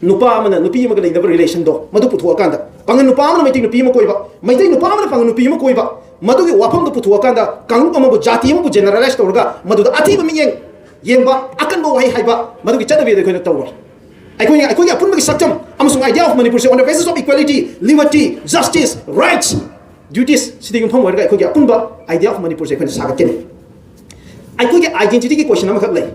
ꯅꯨꯄꯥ ꯑꯃꯅ ꯅꯨꯄꯤ ꯑꯃꯒ ꯂꯩꯅꯕ ꯔꯤꯂꯦꯁꯟꯗꯣ ꯃꯗꯨ ꯄꯨꯊꯣꯛꯑꯀꯥꯟꯗ, ꯄꯥꯡꯒꯜ ꯅꯨꯄꯥ ꯑꯃꯅ ꯃꯩꯇꯩ ꯅꯨꯄꯤ ꯑꯃ ꯀꯣꯏꯕ, ꯃꯩꯇꯩ ꯅꯨꯄꯥ ꯑꯃꯅ ꯄꯥꯡꯒꯜ ꯅꯨꯄꯤ ꯑꯃ ꯀꯣꯏꯕ, ꯃꯗꯨꯒꯤ ꯋꯥꯐꯝꯗꯨ ꯄꯨꯊꯣꯛꯑꯀꯥꯟꯗ ꯀꯥꯡꯂꯨꯞ ꯑꯃꯕꯨ, ꯖꯥꯇꯤ ꯑꯃꯕꯨ ꯖꯦꯅꯔꯦꯂꯥꯏꯁ ꯇꯧꯔꯒ ꯃꯗꯨꯗ ꯑꯊꯤꯕ ꯃꯤꯠꯌꯦꯡ ꯌꯦꯡꯕ, ꯑꯀꯟꯕ ꯋꯥꯍꯩ ꯍꯥꯏꯕ, ꯃꯗꯨꯒꯤ ꯆꯠꯅꯕꯤ ꯑꯗꯨ ꯑꯩꯈꯣꯏꯅ ꯇꯧꯔꯣꯏ꯫ ꯑꯩꯈꯣꯏꯅ ꯑꯩꯈꯣꯏꯒꯤ ꯑꯄꯨꯟꯕꯒꯤ ꯁꯛꯇꯝ ꯑꯃꯁꯨꯡ Idea of Manipurꯁꯦ on the basis of equality, liberty, justice, rights, duties ꯁꯤꯗ ꯌꯨꯝꯐꯝ ꯑꯣꯏꯔꯒ ꯑꯩꯈꯣꯏꯒꯤ ꯑꯄꯨꯟꯕ Idea of Manipurꯁꯦ ꯑꯩꯈꯣꯏꯅ ꯁꯥꯒꯠꯀꯅꯤ꯫ ꯑꯩꯈꯣꯏꯒꯤ identityꯒꯤ question ꯑꯃꯈꯛ ꯂꯩ꯫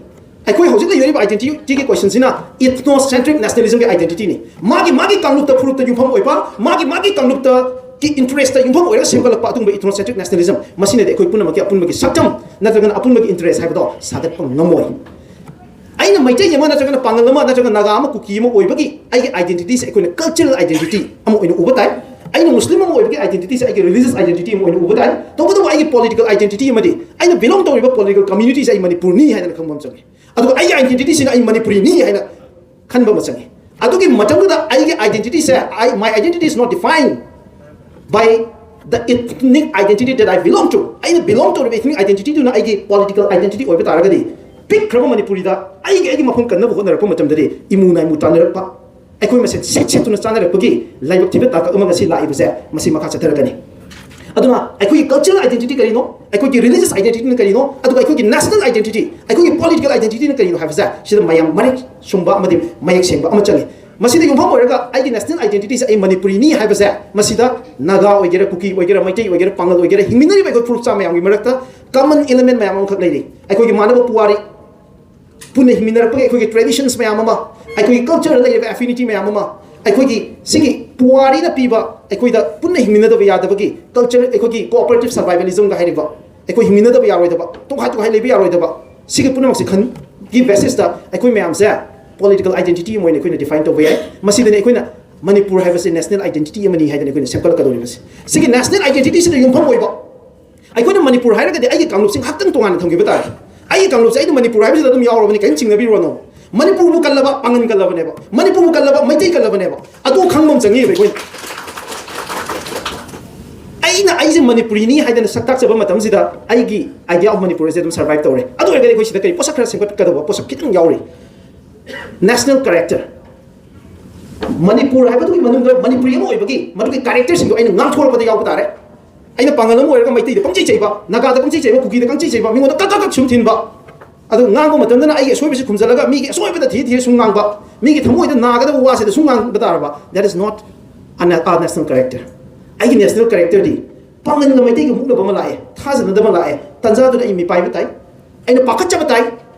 ꯑꯩꯈꯣꯏ ꯍꯧꯖꯤꯛ ꯂꯩꯅꯔꯤꯕ identityꯒꯤ questionꯁꯤꯅ ethnocentric nationalismꯒꯤ identityꯅꯤ꯫ ꯃꯥꯒꯤ ꯃꯥꯒꯤ ꯀꯥꯡꯂꯨꯞꯇ ꯐꯨꯔꯨꯞꯇ ꯌꯨꯝꯐꯝ ꯑꯣꯏꯕ, ꯃꯥꯒꯤ ꯃꯥꯒꯤ ꯀꯥꯡꯂꯨꯞꯇ ꯀꯤ interestꯇ ꯌꯨꯝꯐꯝ ꯑꯣꯏꯔꯒ ꯁꯦꯝꯒꯠꯂꯛꯄ ꯑꯗꯨꯒꯨꯝꯕ ethnocentric nationalism, ꯃꯁꯤꯅꯗꯤ ꯑꯩꯈꯣꯏ ꯄꯨꯝꯅꯃꯛꯀꯤ ꯑꯄꯨꯟꯕꯒꯤ ꯁꯛꯇꯝ ꯅꯠꯇ꯭ꯔꯒꯅ ꯑꯄꯨꯟꯕꯒꯤ interest ꯍꯥꯏꯕꯗꯣ ꯁꯥꯒꯠꯄ ꯉꯝꯃꯣꯏ꯫ ꯑꯩꯅ ꯃꯩꯇꯩ ꯑꯃ ꯅꯠꯇ꯭ꯔꯒꯅ ꯄꯥꯡꯒꯜ ꯑꯃ ꯅꯠꯇ꯭ꯔꯒ ꯅꯥꯒꯥ ꯑꯃ ꯀꯨꯀꯤ ꯑꯃ ꯑꯣꯏꯕꯒꯤ ꯑꯩꯒꯤ identityꯁꯦ ꯑꯩꯈꯣꯏꯅ cultural identity ꯑꯃ ꯑꯣꯏꯅ ꯎꯕ ꯇꯥꯏ꯫ ꯑꯩꯅ ꯃꯨꯁꯂꯤꯝ ꯑꯃ ꯑꯣꯏꯕꯒꯤ identityꯁꯦ ꯑꯩꯒꯤ religious identity ꯑꯃ ꯑꯣꯏꯅ ꯎꯕ ꯇꯥꯏ꯫ ꯇꯧꯕꯇꯕꯨ ꯑꯩꯒꯤ political identity ꯑꯃꯗꯤ ꯑꯩꯅ belong ꯇꯧꯔꯤꯕ political communityꯁꯦ ꯑꯩ ꯃꯅꯤꯄꯨꯔꯅꯤ ꯍꯥꯏꯗꯅ ꯈꯪꯕ ꯑꯃ ꯆꯪꯉꯤ꯫ ꯑꯗꯨꯒ ꯑꯩꯒꯤ identityꯁꯤꯅ ꯑꯩ ꯃꯅꯤꯄꯨꯔꯤꯅꯤ ꯍꯥꯏꯅ ꯈꯟꯕ ꯑꯃ ꯆꯪꯉꯤ꯫ ꯑꯗꯨꯒꯤ ꯃꯇꯝꯗꯨꯗ ꯑꯩꯒꯤ identityꯁꯦ, I, my identity is not defined by the ethnic identity that I belong to꯫ ꯑꯩꯅ belong ꯇꯧꯔꯤꯕ ethnic identityꯗꯨꯅ ꯑꯩꯒꯤ political identity ꯑꯣꯏꯕ ꯇꯥꯔꯒꯗꯤ, ꯄꯤꯛꯈ꯭ꯔꯕ ꯃꯅꯤꯄꯨꯔꯤꯗ ꯑꯩꯒꯤ, ꯑꯩꯒꯤ ꯃꯐꯝ ꯀꯟꯅꯕ ꯍꯣꯠꯅꯔꯛꯄ ꯃꯇꯝꯗꯗꯤ ꯏꯃꯨ ꯅꯥꯏꯃꯨ ꯇꯥꯟꯅꯔꯛꯄ, ꯑꯩꯈꯣꯏ ꯃꯁꯦꯟ ꯁꯦꯠ ꯁꯦꯠꯇꯨꯅ ꯆꯥꯅꯔꯛꯄꯒꯤ ꯂꯥꯏꯕꯛ ꯊꯤꯕ ꯇꯥꯡꯀꯛ ꯑꯃ ꯉꯁꯤ ꯂꯥꯛꯏꯕꯁꯦ, ꯃꯁꯤ ꯃꯈꯥ ꯆꯠꯊꯔꯛꯀꯅꯤ꯫ ꯑꯗꯨꯅ ꯑꯩꯈꯣꯏꯒꯤ cultural identity ꯀꯔꯤꯅꯣ, ꯑꯩꯈꯣꯏꯒꯤ religious identityꯅ ꯀꯔꯤꯅꯣ, ꯑꯗꯨꯒ ꯑꯩꯈꯣꯏꯒꯤ national identity, ꯑꯩꯈꯣꯏꯒꯤ political identityꯅ ꯀꯔꯤꯅꯣ ꯍꯥꯏꯕꯁꯦ ꯁꯤꯗ ꯃꯌꯥꯝ ꯃꯔꯤꯛ ꯁꯨꯝꯕ ꯑꯃꯗꯤ ꯃꯌꯦꯛ ꯁꯦꯡꯕ ꯑꯃ ꯆꯪꯉꯤ꯫ ꯃꯁꯤꯗ ꯌꯨꯝꯐꯝ ꯑꯣꯏꯔꯒ ꯑꯩꯒꯤ national identityꯁꯦ ꯑꯩ ꯃꯅꯤꯄꯨꯔꯤꯅꯤ ꯍꯥꯏꯕꯁꯦ, ꯃꯁꯤꯗ ꯅꯥꯒꯥ ꯑꯣꯏꯒꯦꯔꯥ, ꯀꯨꯀꯤ ꯑꯣꯏꯒꯦꯔꯥ, ꯃꯩꯇꯩ ꯑꯣꯏꯒꯦꯔꯥ, ꯄꯥꯉꯜ ꯑꯣꯏꯒꯦꯔꯥ, ꯍꯤꯡꯃꯤꯟꯅꯔꯤꯕ ꯑꯩꯈꯣꯏ ꯐꯨꯔꯨꯞ ꯆꯥ ꯃꯌꯥꯝꯒꯤ ꯃꯔꯛꯇ common element ꯃꯌꯥꯝ ꯑꯃꯈꯛ ꯂꯩꯔꯤ꯫ ꯑꯩꯈꯣꯏꯒꯤ ꯃꯥꯟꯅꯕ ꯄꯨꯋꯥꯔꯤ, ꯄꯨꯟꯅ ꯍꯤꯡꯃꯤꯟꯅꯔꯛꯄꯒꯤ ꯑꯩꯈꯣꯏꯒꯤ traditions ꯃꯌꯥꯝ ꯑꯃ, ꯑꯩꯈꯣꯏꯒꯤ ꯀꯜꯆꯔꯗ ꯂꯩꯔꯤꯕ ꯑꯦꯐꯤꯅꯤꯇꯤ ꯃꯌꯥꯝ ꯑꯃ, ꯑꯩꯈꯣꯏꯒꯤ ꯁꯤꯒꯤ ꯄꯨꯋꯥꯔꯤꯅ ꯄꯤꯕ ꯑꯩꯈꯣꯏꯗ ꯄꯨꯟꯅ ꯍꯤꯡꯃꯤꯟꯅꯗꯕ ꯌꯥꯗꯕꯒꯤ ꯀꯜꯆꯔ, ꯑꯩꯈꯣꯏꯒꯤ ꯀꯣꯑꯣꯄꯔꯦꯇꯤꯚ ꯁꯔꯚꯥꯏꯚꯦꯂꯤꯖꯝꯒ ꯍꯥꯏꯔꯤꯕ, ꯑꯩꯈꯣꯏ ꯍꯤꯡꯃꯤꯟꯅꯗꯕ ꯌꯥꯔꯣꯏꯗꯕ, ꯇꯣꯈꯥꯏ ꯇꯣꯈꯥꯏ ꯂꯩꯕ ꯌꯥꯔꯣꯏꯗꯕ, ꯁꯤꯒꯤ ꯄꯨꯝꯅꯃꯛꯁꯦ ꯈꯟꯒꯤ ꯕꯦꯁꯤꯁꯇ ꯑꯩꯈꯣꯏ ꯃꯌꯥꯝꯁꯦ ꯄꯣꯂꯤꯇꯤꯀꯦꯜ ꯑꯥꯏꯗꯦꯟꯇꯤꯇꯤ ꯑꯃ ꯑꯣꯏꯅ ꯑꯩꯈꯣꯏꯅ ꯗꯤꯐꯥꯏꯟ ꯇꯧꯕ ꯌꯥꯏ꯫ ꯃꯁꯤꯗꯅꯤ ꯑꯩꯈꯣꯏꯅ ꯃꯅꯤꯄꯨꯔ ꯍꯥꯏꯕꯁꯤ ꯅꯦꯁꯅꯦꯜ ꯑꯥꯏꯗꯦꯟꯇꯤꯇꯤ ꯑꯃꯅꯤ ꯍꯥꯏꯗꯅ ꯑꯩꯈꯣꯏꯅ ꯁꯦꯝꯒꯠꯂꯛꯀꯗꯧꯔꯤꯕꯁꯤ꯫ ꯁꯤꯒꯤ ꯅꯦꯁꯅꯦꯜ ꯑꯥꯏꯗꯦꯟꯇꯤꯇꯤꯁꯤꯗ ꯌꯨꯝꯐꯝ ꯑꯣꯏꯕ ꯑꯩꯈꯣꯏꯅ ꯃꯅꯤꯄꯨꯔ ꯍꯥꯏꯔꯒꯗꯤ ꯑꯩꯒꯤ ꯀꯥꯡꯂꯨꯞꯁꯤ ꯉꯥꯏꯍꯥꯛꯇꯪ ꯇꯣꯉꯥꯟꯅ ꯊꯝꯈꯤꯕ ꯇꯥꯔꯦ꯫ ꯑꯩꯒꯤ ꯀꯥꯡꯂꯨꯞꯁꯦ ꯑꯩꯅ ꯃꯅꯤꯄꯨꯔ ꯍꯥꯏꯕꯁꯤꯗ ꯑꯗꯨꯝ ꯌꯥꯎꯔꯕꯅꯤ, ꯀꯔꯤꯝ ꯆꯤꯡꯅꯕꯤꯔꯨꯔꯅꯣ꯫ ꯃꯅꯤꯄꯨꯔꯕꯨ ꯀꯜꯂꯕ ꯄꯥꯡꯒꯟ ꯀꯜꯂꯕꯅꯦꯕ, ꯃꯅꯤꯄꯨꯔꯕꯨ ꯀꯜꯂꯕ ꯃꯩꯇꯩ ꯀꯜꯂꯕꯅꯦꯕ꯫ ꯑꯗꯨ ꯈꯪꯕ ꯑꯃ ꯆꯪꯉꯤꯕ ꯑꯩꯈꯣꯏꯅ꯫ ꯑꯩꯅ ꯑꯩꯁꯦ ꯃꯅꯤꯄꯨꯔꯤꯅꯤ ꯍꯥꯏꯗꯅ ꯁꯛ ꯇꯥꯛꯆꯕ ꯃꯇꯝꯁꯤꯗ ꯑꯩꯒꯤ idea of ꯃꯅꯤꯄꯨꯔꯁꯦ ꯑꯗꯨꯝ ꯁꯔꯚꯥꯏꯚ ꯇꯧꯔꯦ꯫ ꯑꯗꯨ ꯑꯣꯏꯔꯒꯗꯤ ꯑꯩꯈꯣꯏ ꯁꯤꯗ ꯀꯔꯤ ꯄꯣꯠꯁꯛ ꯈꯔ ꯁꯦꯝꯒꯠꯀꯗꯧꯕ ꯄꯣꯠꯁꯛ ꯈꯤꯇꯪ ꯌꯥꯎꯔꯤ꯫ ꯅꯦꯁꯅꯦꯜ ꯀꯦꯔꯦꯛꯇꯔ, ꯃꯅꯤꯄꯨꯔ ꯍꯥꯏꯕꯗꯨꯒꯤ ꯃꯅꯨꯡꯗ ꯃꯅꯤꯄꯨꯔꯤ ꯑꯃ ꯑꯣꯏꯕꯒꯤ ꯃꯗꯨꯒꯤ ꯀꯦꯔꯦꯛꯇꯔꯁꯤꯡꯗꯣ ꯑꯩꯅ ꯉꯥꯡꯊꯣꯔꯛꯄꯗ ꯌꯥꯎꯕ ꯇꯥꯔꯦ꯫ ꯑꯩꯅ ꯄꯥꯡꯒꯜ ꯑꯃ ꯑꯣꯏꯔꯒ ꯃꯩꯇꯩꯗ ꯄꯪꯆꯩ ꯆꯩꯕ, ꯅꯥꯒꯥꯗ ꯄꯪꯆꯩ ꯆꯩꯕ, ꯀꯨꯀꯤꯗ ꯄꯪꯆꯩ ꯆꯩꯕ, ꯃꯤꯉꯣꯟꯗ ꯀꯛ ꯀꯛ ꯀꯛ ꯁꯨꯝ ꯊꯤꯟꯕ, ꯑꯗꯨ ꯉꯥꯡꯕ ꯃꯇꯝꯗꯅ ꯑꯩꯒꯤ ꯑꯁꯣꯏꯕꯁꯤ ꯈꯨꯝꯖꯤꯜꯂꯒ ꯃꯤꯒꯤ ꯑꯁꯣꯏꯕꯗ ꯊꯤ ꯊꯤꯔ ꯁꯨꯝ ꯉꯥꯡꯕ, ꯃꯤꯒꯤ ꯊꯃꯣꯏꯗ ꯅꯥꯒꯗꯕ ꯋꯥꯁꯤꯗ ꯁꯨꯝ ꯉꯥꯡꯕ ꯇꯥꯔꯕ, that is not a na-, a national character꯫ ꯑꯩꯒꯤ ꯅꯦꯁꯅꯦꯜ ꯀꯦꯔꯦꯛꯇꯔꯗꯤ ꯄꯥꯡꯒꯜꯒ ꯃꯩꯇꯩꯒ ꯃꯨꯛꯅꯕ ꯑꯃ ꯂꯥꯛꯑꯦ, ꯊꯥꯖꯅꯗꯕ ꯂꯥꯛꯑꯦ, ꯇꯟꯖꯥꯗꯨꯗ ꯑꯩ ꯃꯤꯄꯥꯏꯕ ꯇꯥꯏ, ꯑꯩꯅ ꯄꯥꯈꯠꯆꯕ ꯇꯥꯏ,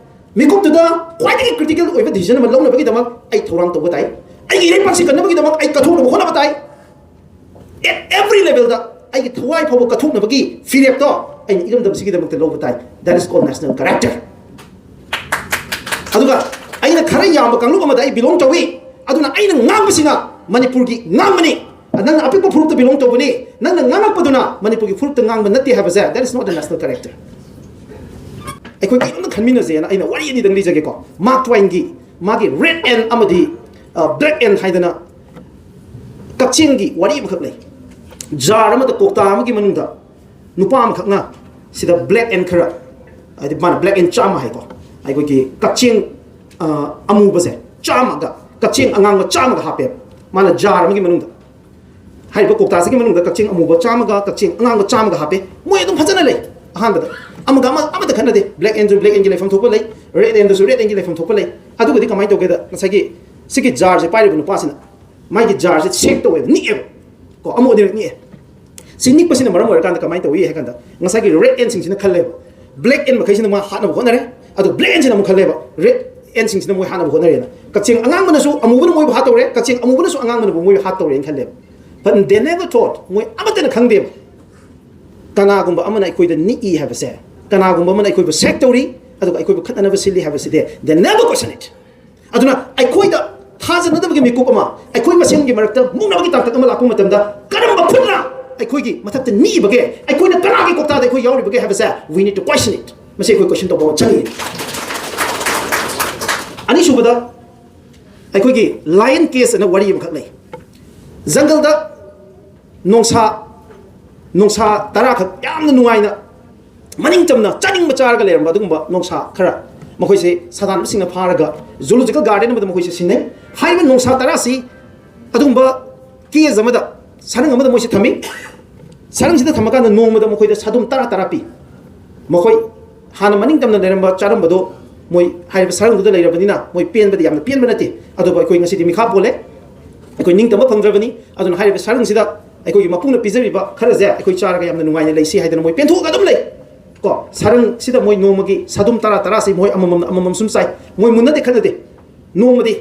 ꯃꯤꯀꯨꯞꯇꯨꯗ ꯈ꯭ꯋꯥꯏꯗꯒꯤ ꯀ꯭ꯔꯤꯇꯤꯀꯦꯜ ꯑꯣꯏꯕ ꯗꯤꯁꯤꯖꯟ ꯑꯃ ꯂꯧꯅꯕꯒꯤꯗꯃꯛ ꯑꯩ ꯊꯧꯔꯥꯡ ꯇꯧꯕ ꯇꯥꯏ, ꯑꯩꯒꯤ ꯏꯔꯩꯄꯥꯛꯁꯤ ꯀꯟꯅꯕꯒꯤꯗꯃꯛ ꯑꯩ ꯀꯠꯊꯣꯛꯅꯕ ꯍꯣꯠꯅꯕ ꯇꯥꯏ꯫ At every levelꯗ ꯑꯩꯒꯤ ꯊꯋꯥꯏ ꯐꯥꯎꯕ ꯀꯠꯊꯣꯛꯅꯕꯒꯤ ꯐꯤꯔꯦꯞꯇꯣ ꯑꯩꯅ ꯏꯔꯝꯗꯝꯁꯤꯒꯤꯗꯃꯛꯇ ꯂꯧꯕ ꯇꯥꯏ꯫ That is called national character꯫ ꯑꯗꯨꯒ ꯑꯩꯅ ꯈꯔ ꯌꯥꯝꯕ ꯀꯥꯡꯂꯨꯞ ꯑꯃꯗ ꯑꯩ ꯕꯤꯂꯣꯡ ꯇꯧꯏ, ꯑꯗꯨꯅ ꯑꯩꯅ ꯉꯥꯡꯕꯁꯤꯅ ꯃꯅꯤꯄꯨꯔꯒꯤ ꯉꯥꯡꯕꯅꯤ꯫ ꯅꯪꯅ ꯑꯄꯤꯛꯄ ꯐꯨꯔꯨꯞꯇ ꯕꯤꯂꯣꯡ ꯇꯧꯕꯅꯤ, ꯅꯪꯅ ꯉꯥꯡꯉꯛꯄꯗꯨꯅ ꯃꯅꯤꯄꯨꯔꯒꯤ ꯐꯨꯔꯨꯞꯇ ꯉꯥꯡꯕ ꯅꯠꯇꯦ ꯍꯥꯏꯕꯁꯦ, that is not a national character꯫ ꯑꯩꯈꯣꯏ ꯀꯩꯅꯣꯝꯇ ꯈꯟꯃꯤꯟꯅꯁꯦꯅ ꯑꯩꯅ ꯋꯥꯔꯤ ꯑꯅꯤꯗꯪ ꯂꯤꯖꯒꯦꯀꯣ꯫ ꯃꯥꯔꯛ ꯇ꯭ꯋꯥꯏꯟꯒꯤ ꯃꯥꯒꯤ ꯔꯦꯗ ꯑꯦꯟ ꯑꯃꯗꯤ ꯕ꯭ꯂꯦꯛ ꯑꯦꯟ ꯍꯥꯏꯗꯅ ꯀꯛꯆꯦꯡꯒꯤ ꯋꯥꯔꯤ ꯑꯃꯈꯛ ꯂꯩ꯫ ꯖꯥꯔ ꯑꯃꯗ, ꯀꯧꯇꯥ ꯑꯃꯒꯤ ꯃꯅꯨꯡꯗ ꯅꯨꯄꯥ ꯑꯃꯈꯛꯅ ꯁꯤꯗ ꯕ꯭ꯂꯦꯛ ꯑꯦꯟ ꯈꯔ, ꯍꯥꯏꯗꯤ ꯃꯥꯅ ꯕ꯭ꯂꯦꯛ ꯑꯦꯟ ꯆꯥꯝꯃ ꯍꯥꯏꯀꯣ, ꯑꯩꯈꯣꯏꯒꯤ ꯀꯛꯆꯦꯡ, ꯑ, ꯑꯃꯨꯕꯁꯦ ꯆꯥꯝꯃꯒ, ꯀꯛꯆꯦꯡ ꯑꯉꯥꯡꯕ ꯆꯥꯝꯃꯒ ꯍꯥꯞꯄꯦꯕ ꯃꯥꯅ ꯖꯥꯔ ꯑꯃꯒꯤ ꯃꯅꯨꯡꯗ꯫ ꯍꯥꯏꯔꯤꯕ ꯀꯧꯇꯥꯁꯤꯒꯤ ꯃꯅꯨꯡꯗ ꯀꯛꯆꯦꯡ ꯑꯃꯨꯕ ꯆꯥꯝꯃꯒ ꯀꯛꯆꯦꯡ ꯑꯉꯥꯡꯕ ꯆꯥꯝꯃꯒ ꯍꯥꯞꯄꯦ꯫ ꯃꯣꯏ ꯑꯗꯨꯝ ꯐꯖꯅ ꯂꯩ꯫ ꯑꯍꯥꯟꯕꯗ ꯑꯃꯒ ꯑꯃ ꯑꯃꯠꯇ ꯈꯠꯅꯗꯦ꯫ ꯕ꯭ꯂꯦꯛ ꯑꯦꯟꯁꯨ ꯕ꯭ꯂꯦꯛ ꯑꯦꯟꯒꯤ ꯂꯩꯐꯝ ꯊꯣꯛꯄ ꯂꯩ, ꯔꯦꯗ ꯑꯦꯟꯗꯁꯨ ꯔꯦꯗ ꯑꯦꯟꯒꯤ ꯂꯩꯐꯝ ꯊꯣꯛꯄ ꯂꯩ꯫ ꯑꯗꯨꯒꯗꯤ ꯀꯃꯥꯏꯅ ꯇꯧꯒꯦꯗ, ꯉꯁꯥꯏꯒꯤ ꯁꯤꯒꯤ ꯖꯥꯔꯁꯦ ꯄꯥꯏꯔꯤꯕ ꯅꯨꯄꯥꯁꯤꯅ ꯃꯥꯒꯤ ꯖꯥꯔꯁꯦ ꯁꯦꯛ ꯇꯧꯋꯦꯕ, ꯅꯤꯛꯑꯦꯕ ꯀꯣ, ꯑꯃ ꯑꯣꯏꯅ ꯅꯤꯛꯑꯦ꯫ ꯁꯤ ꯅꯤꯛꯄꯁꯤꯅ ꯃꯔꯝ ꯑꯣꯏꯔꯀꯥꯟꯗ ꯀꯃꯥꯏꯅ ꯇꯧꯏ ꯍꯥꯏ ꯀꯥꯟꯗ, ꯉꯁꯥꯏꯒꯤ ꯔꯦꯗ ꯑꯦꯟꯁꯤꯡꯁꯤꯅ ꯈꯜꯂꯦꯕ, ꯕ꯭ꯂꯦꯛ ꯑꯦꯟ ꯃꯈꯩꯁꯤꯅ ꯃꯥ ꯍꯥꯠꯅꯕ ꯍꯣꯠꯅꯔꯦ꯫ ꯑꯗꯣ ꯕ꯭ꯂꯦꯛ ꯑꯦꯟꯁꯤꯅ ꯑꯃꯨꯛ ꯈꯜꯂꯦꯕ, ꯔꯦꯗ ꯑꯦꯟꯁꯤꯡꯁꯤꯅ ꯃꯣꯏ ꯍꯥꯠꯅꯕ ꯍꯣꯠꯅꯔꯦꯅ꯫ ꯀꯛꯆꯦꯡ ꯑꯉꯥꯡꯕꯅꯁꯨ ꯑꯃꯨꯕꯅ ꯃꯣꯏꯕꯨ ꯍꯥꯠꯇꯧꯔꯦ, ꯀꯛꯆꯦꯡ ꯑꯃꯨꯕꯅꯁꯨ ꯑꯉꯥꯡꯕꯅꯕꯨ ꯃꯣꯏꯕꯨ ꯍꯥꯠꯇꯧꯔꯦꯅ ꯈꯜꯂꯦꯕ꯫ But they never thought, ꯃꯣꯏ ꯑꯃꯠꯇꯅ ꯈꯪꯗꯦꯕ, ꯀꯅꯥꯒꯨꯝꯕ ꯑꯃꯅ ꯑꯩꯈꯣꯏꯗ ꯅꯤꯛꯏ ꯍꯥꯏꯕꯁꯦ, ꯀꯅꯥꯒꯨꯝꯕ ꯑꯃꯅ ꯑꯩꯈꯣꯏꯕꯨ ꯁꯦꯛ ꯇꯧꯔꯤ, ꯑꯗꯨꯒ ꯑꯩꯈꯣꯏꯕꯨ ꯈꯠꯅꯅꯕ ꯁꯤꯜꯂꯤ ꯍꯥꯏꯕꯁꯤꯗꯤ they never question it꯫ ꯑꯗꯨꯅ ꯑꯩꯈꯣꯏꯗ ꯊꯥꯖꯅꯗꯕꯒꯤ ꯃꯤꯀꯨꯞ ꯑꯃ, ꯑꯩꯈꯣꯏ ꯃꯁꯦꯟꯒꯤ ꯃꯔꯛꯇ ꯃꯨꯛꯅꯕꯒꯤ ꯇꯥꯡꯀꯛ ꯑꯃ ꯂꯥꯛꯄ ꯃꯇꯝꯗ, ꯀꯔꯝꯕ ꯈꯨꯠꯅ ꯑꯩꯈꯣꯏꯒꯤ ꯃꯊꯛꯇ ꯅꯤꯛꯏꯕꯒꯦ, ꯑꯩꯈꯣꯏꯅ ꯀꯅꯥꯒꯤ ꯀꯣꯛꯇꯥꯗ ꯑꯩꯈꯣꯏ ꯌꯥꯎꯔꯤꯕꯒꯦ ꯍꯥꯏꯕꯁꯦ we need to question it꯫ ꯃꯁꯤ ꯑꯩꯈꯣꯏ question ꯇꯧꯕ ꯑꯃ ꯆꯪꯉꯤ꯫ ꯑꯅꯤꯁꯨꯕꯗ, ꯑꯩꯈꯣꯏꯒꯤ lion cage ꯑꯅ ꯋꯥꯔꯤ ꯑꯃꯈꯛ ꯂꯩ꯫ ꯖꯪꯒꯜꯗ ꯅꯣꯡꯁꯥ, ꯅꯣꯡꯁꯥ ꯇꯔꯥꯈꯛ ꯌꯥꯝꯅ ꯅꯨꯡꯉꯥꯏꯅ, ꯃꯅꯤꯡ ꯇꯝꯅ ꯆꯥꯅꯤꯡꯕ ꯆꯥꯔꯒ ꯂꯩꯔꯝꯕ ꯑꯗꯨꯒꯨꯝꯕ ꯅꯣꯡꯁꯥ ꯈꯔ, ꯃꯈꯣꯏꯁꯦ ꯁꯥꯗꯥꯟꯕꯁꯤꯡꯅ ꯐꯥꯔꯒ zoological garden ꯑꯃꯗ ꯃꯈꯣꯏꯁꯦ ꯁꯤꯟꯅꯩ꯫ ꯍꯥꯏꯔꯤꯕ ꯅꯣꯡꯁꯥ ꯇꯔꯥꯁꯤ ꯑꯗꯨꯒꯨꯝꯕ cage ꯑꯃꯗ, ꯁꯔꯪ ꯑꯃꯗ ꯃꯣꯏꯁꯦ ꯊꯝꯃꯤ꯫ ꯁꯔꯪꯁꯤꯗ ꯊꯝꯃꯀꯥꯟꯗ ꯅꯣꯡꯃꯗ ꯃꯈꯣꯏꯗ ꯁꯥꯗꯨꯝ ꯇꯔꯥ ꯇꯔꯥ ꯄꯤ꯫ ꯃꯈꯣꯏ ꯍꯥꯟꯅ ꯃꯅꯤꯡ ꯇꯝꯅ ꯂꯩꯔꯝꯕ, ꯆꯥꯔꯝꯕꯗꯣ, ꯃꯣꯏ ꯍꯥꯏꯔꯤꯕ ꯁꯔꯪꯗꯨꯗ ꯂꯩꯔꯕꯅꯤꯅ ꯃꯣꯏ ꯄꯦꯟꯕꯗꯤ ꯌꯥꯝꯅ ꯄꯦꯟꯕ ꯅꯠꯇꯦ꯫ ꯑꯗꯨꯕꯨ ꯑꯩꯈꯣꯏ ꯉꯁꯤꯗꯤ ꯃꯤꯈꯥ ꯄꯣꯜꯂꯦ, ꯑꯩꯈꯣꯏ ꯅꯤꯡꯇꯝꯕ ꯐꯪꯗ꯭ꯔꯕꯅꯤ꯫ ꯑꯗꯨꯅ ꯍꯥꯏꯔꯤꯕ ꯁꯔꯪꯁꯤꯗ ꯑꯩꯈꯣꯏꯒꯤ ꯃꯄꯨꯅ ꯄꯤꯖꯔꯤꯕ ꯈꯔꯁꯦ ꯑꯩꯈꯣꯏ ꯆꯥꯔꯒ ꯌꯥꯝꯅ ꯅꯨꯡꯉꯥꯏꯅ ꯂꯩꯁꯤ ꯍꯥꯏꯗꯅ ꯃꯣꯏ ꯄꯦꯟꯊꯣꯛꯑꯒ ꯑꯗꯨꯝ ꯂꯩ꯫ ꯀꯣ, ꯁꯔꯪꯁꯤꯗ ꯃꯣꯏ ꯅꯣꯡꯃꯒꯤ ꯁꯥꯗꯨꯝ ꯇꯔꯥ ꯇꯔꯥꯁꯤ ꯃꯣꯏ ꯑꯃꯃꯝ ꯑꯃꯃꯝ ꯁꯨꯝ ꯆꯥꯏ꯫ ꯃꯣꯏ ꯃꯨꯟꯅꯗꯦ ꯈꯠꯅꯗꯦ꯫ ꯅꯣꯡꯃꯗꯤ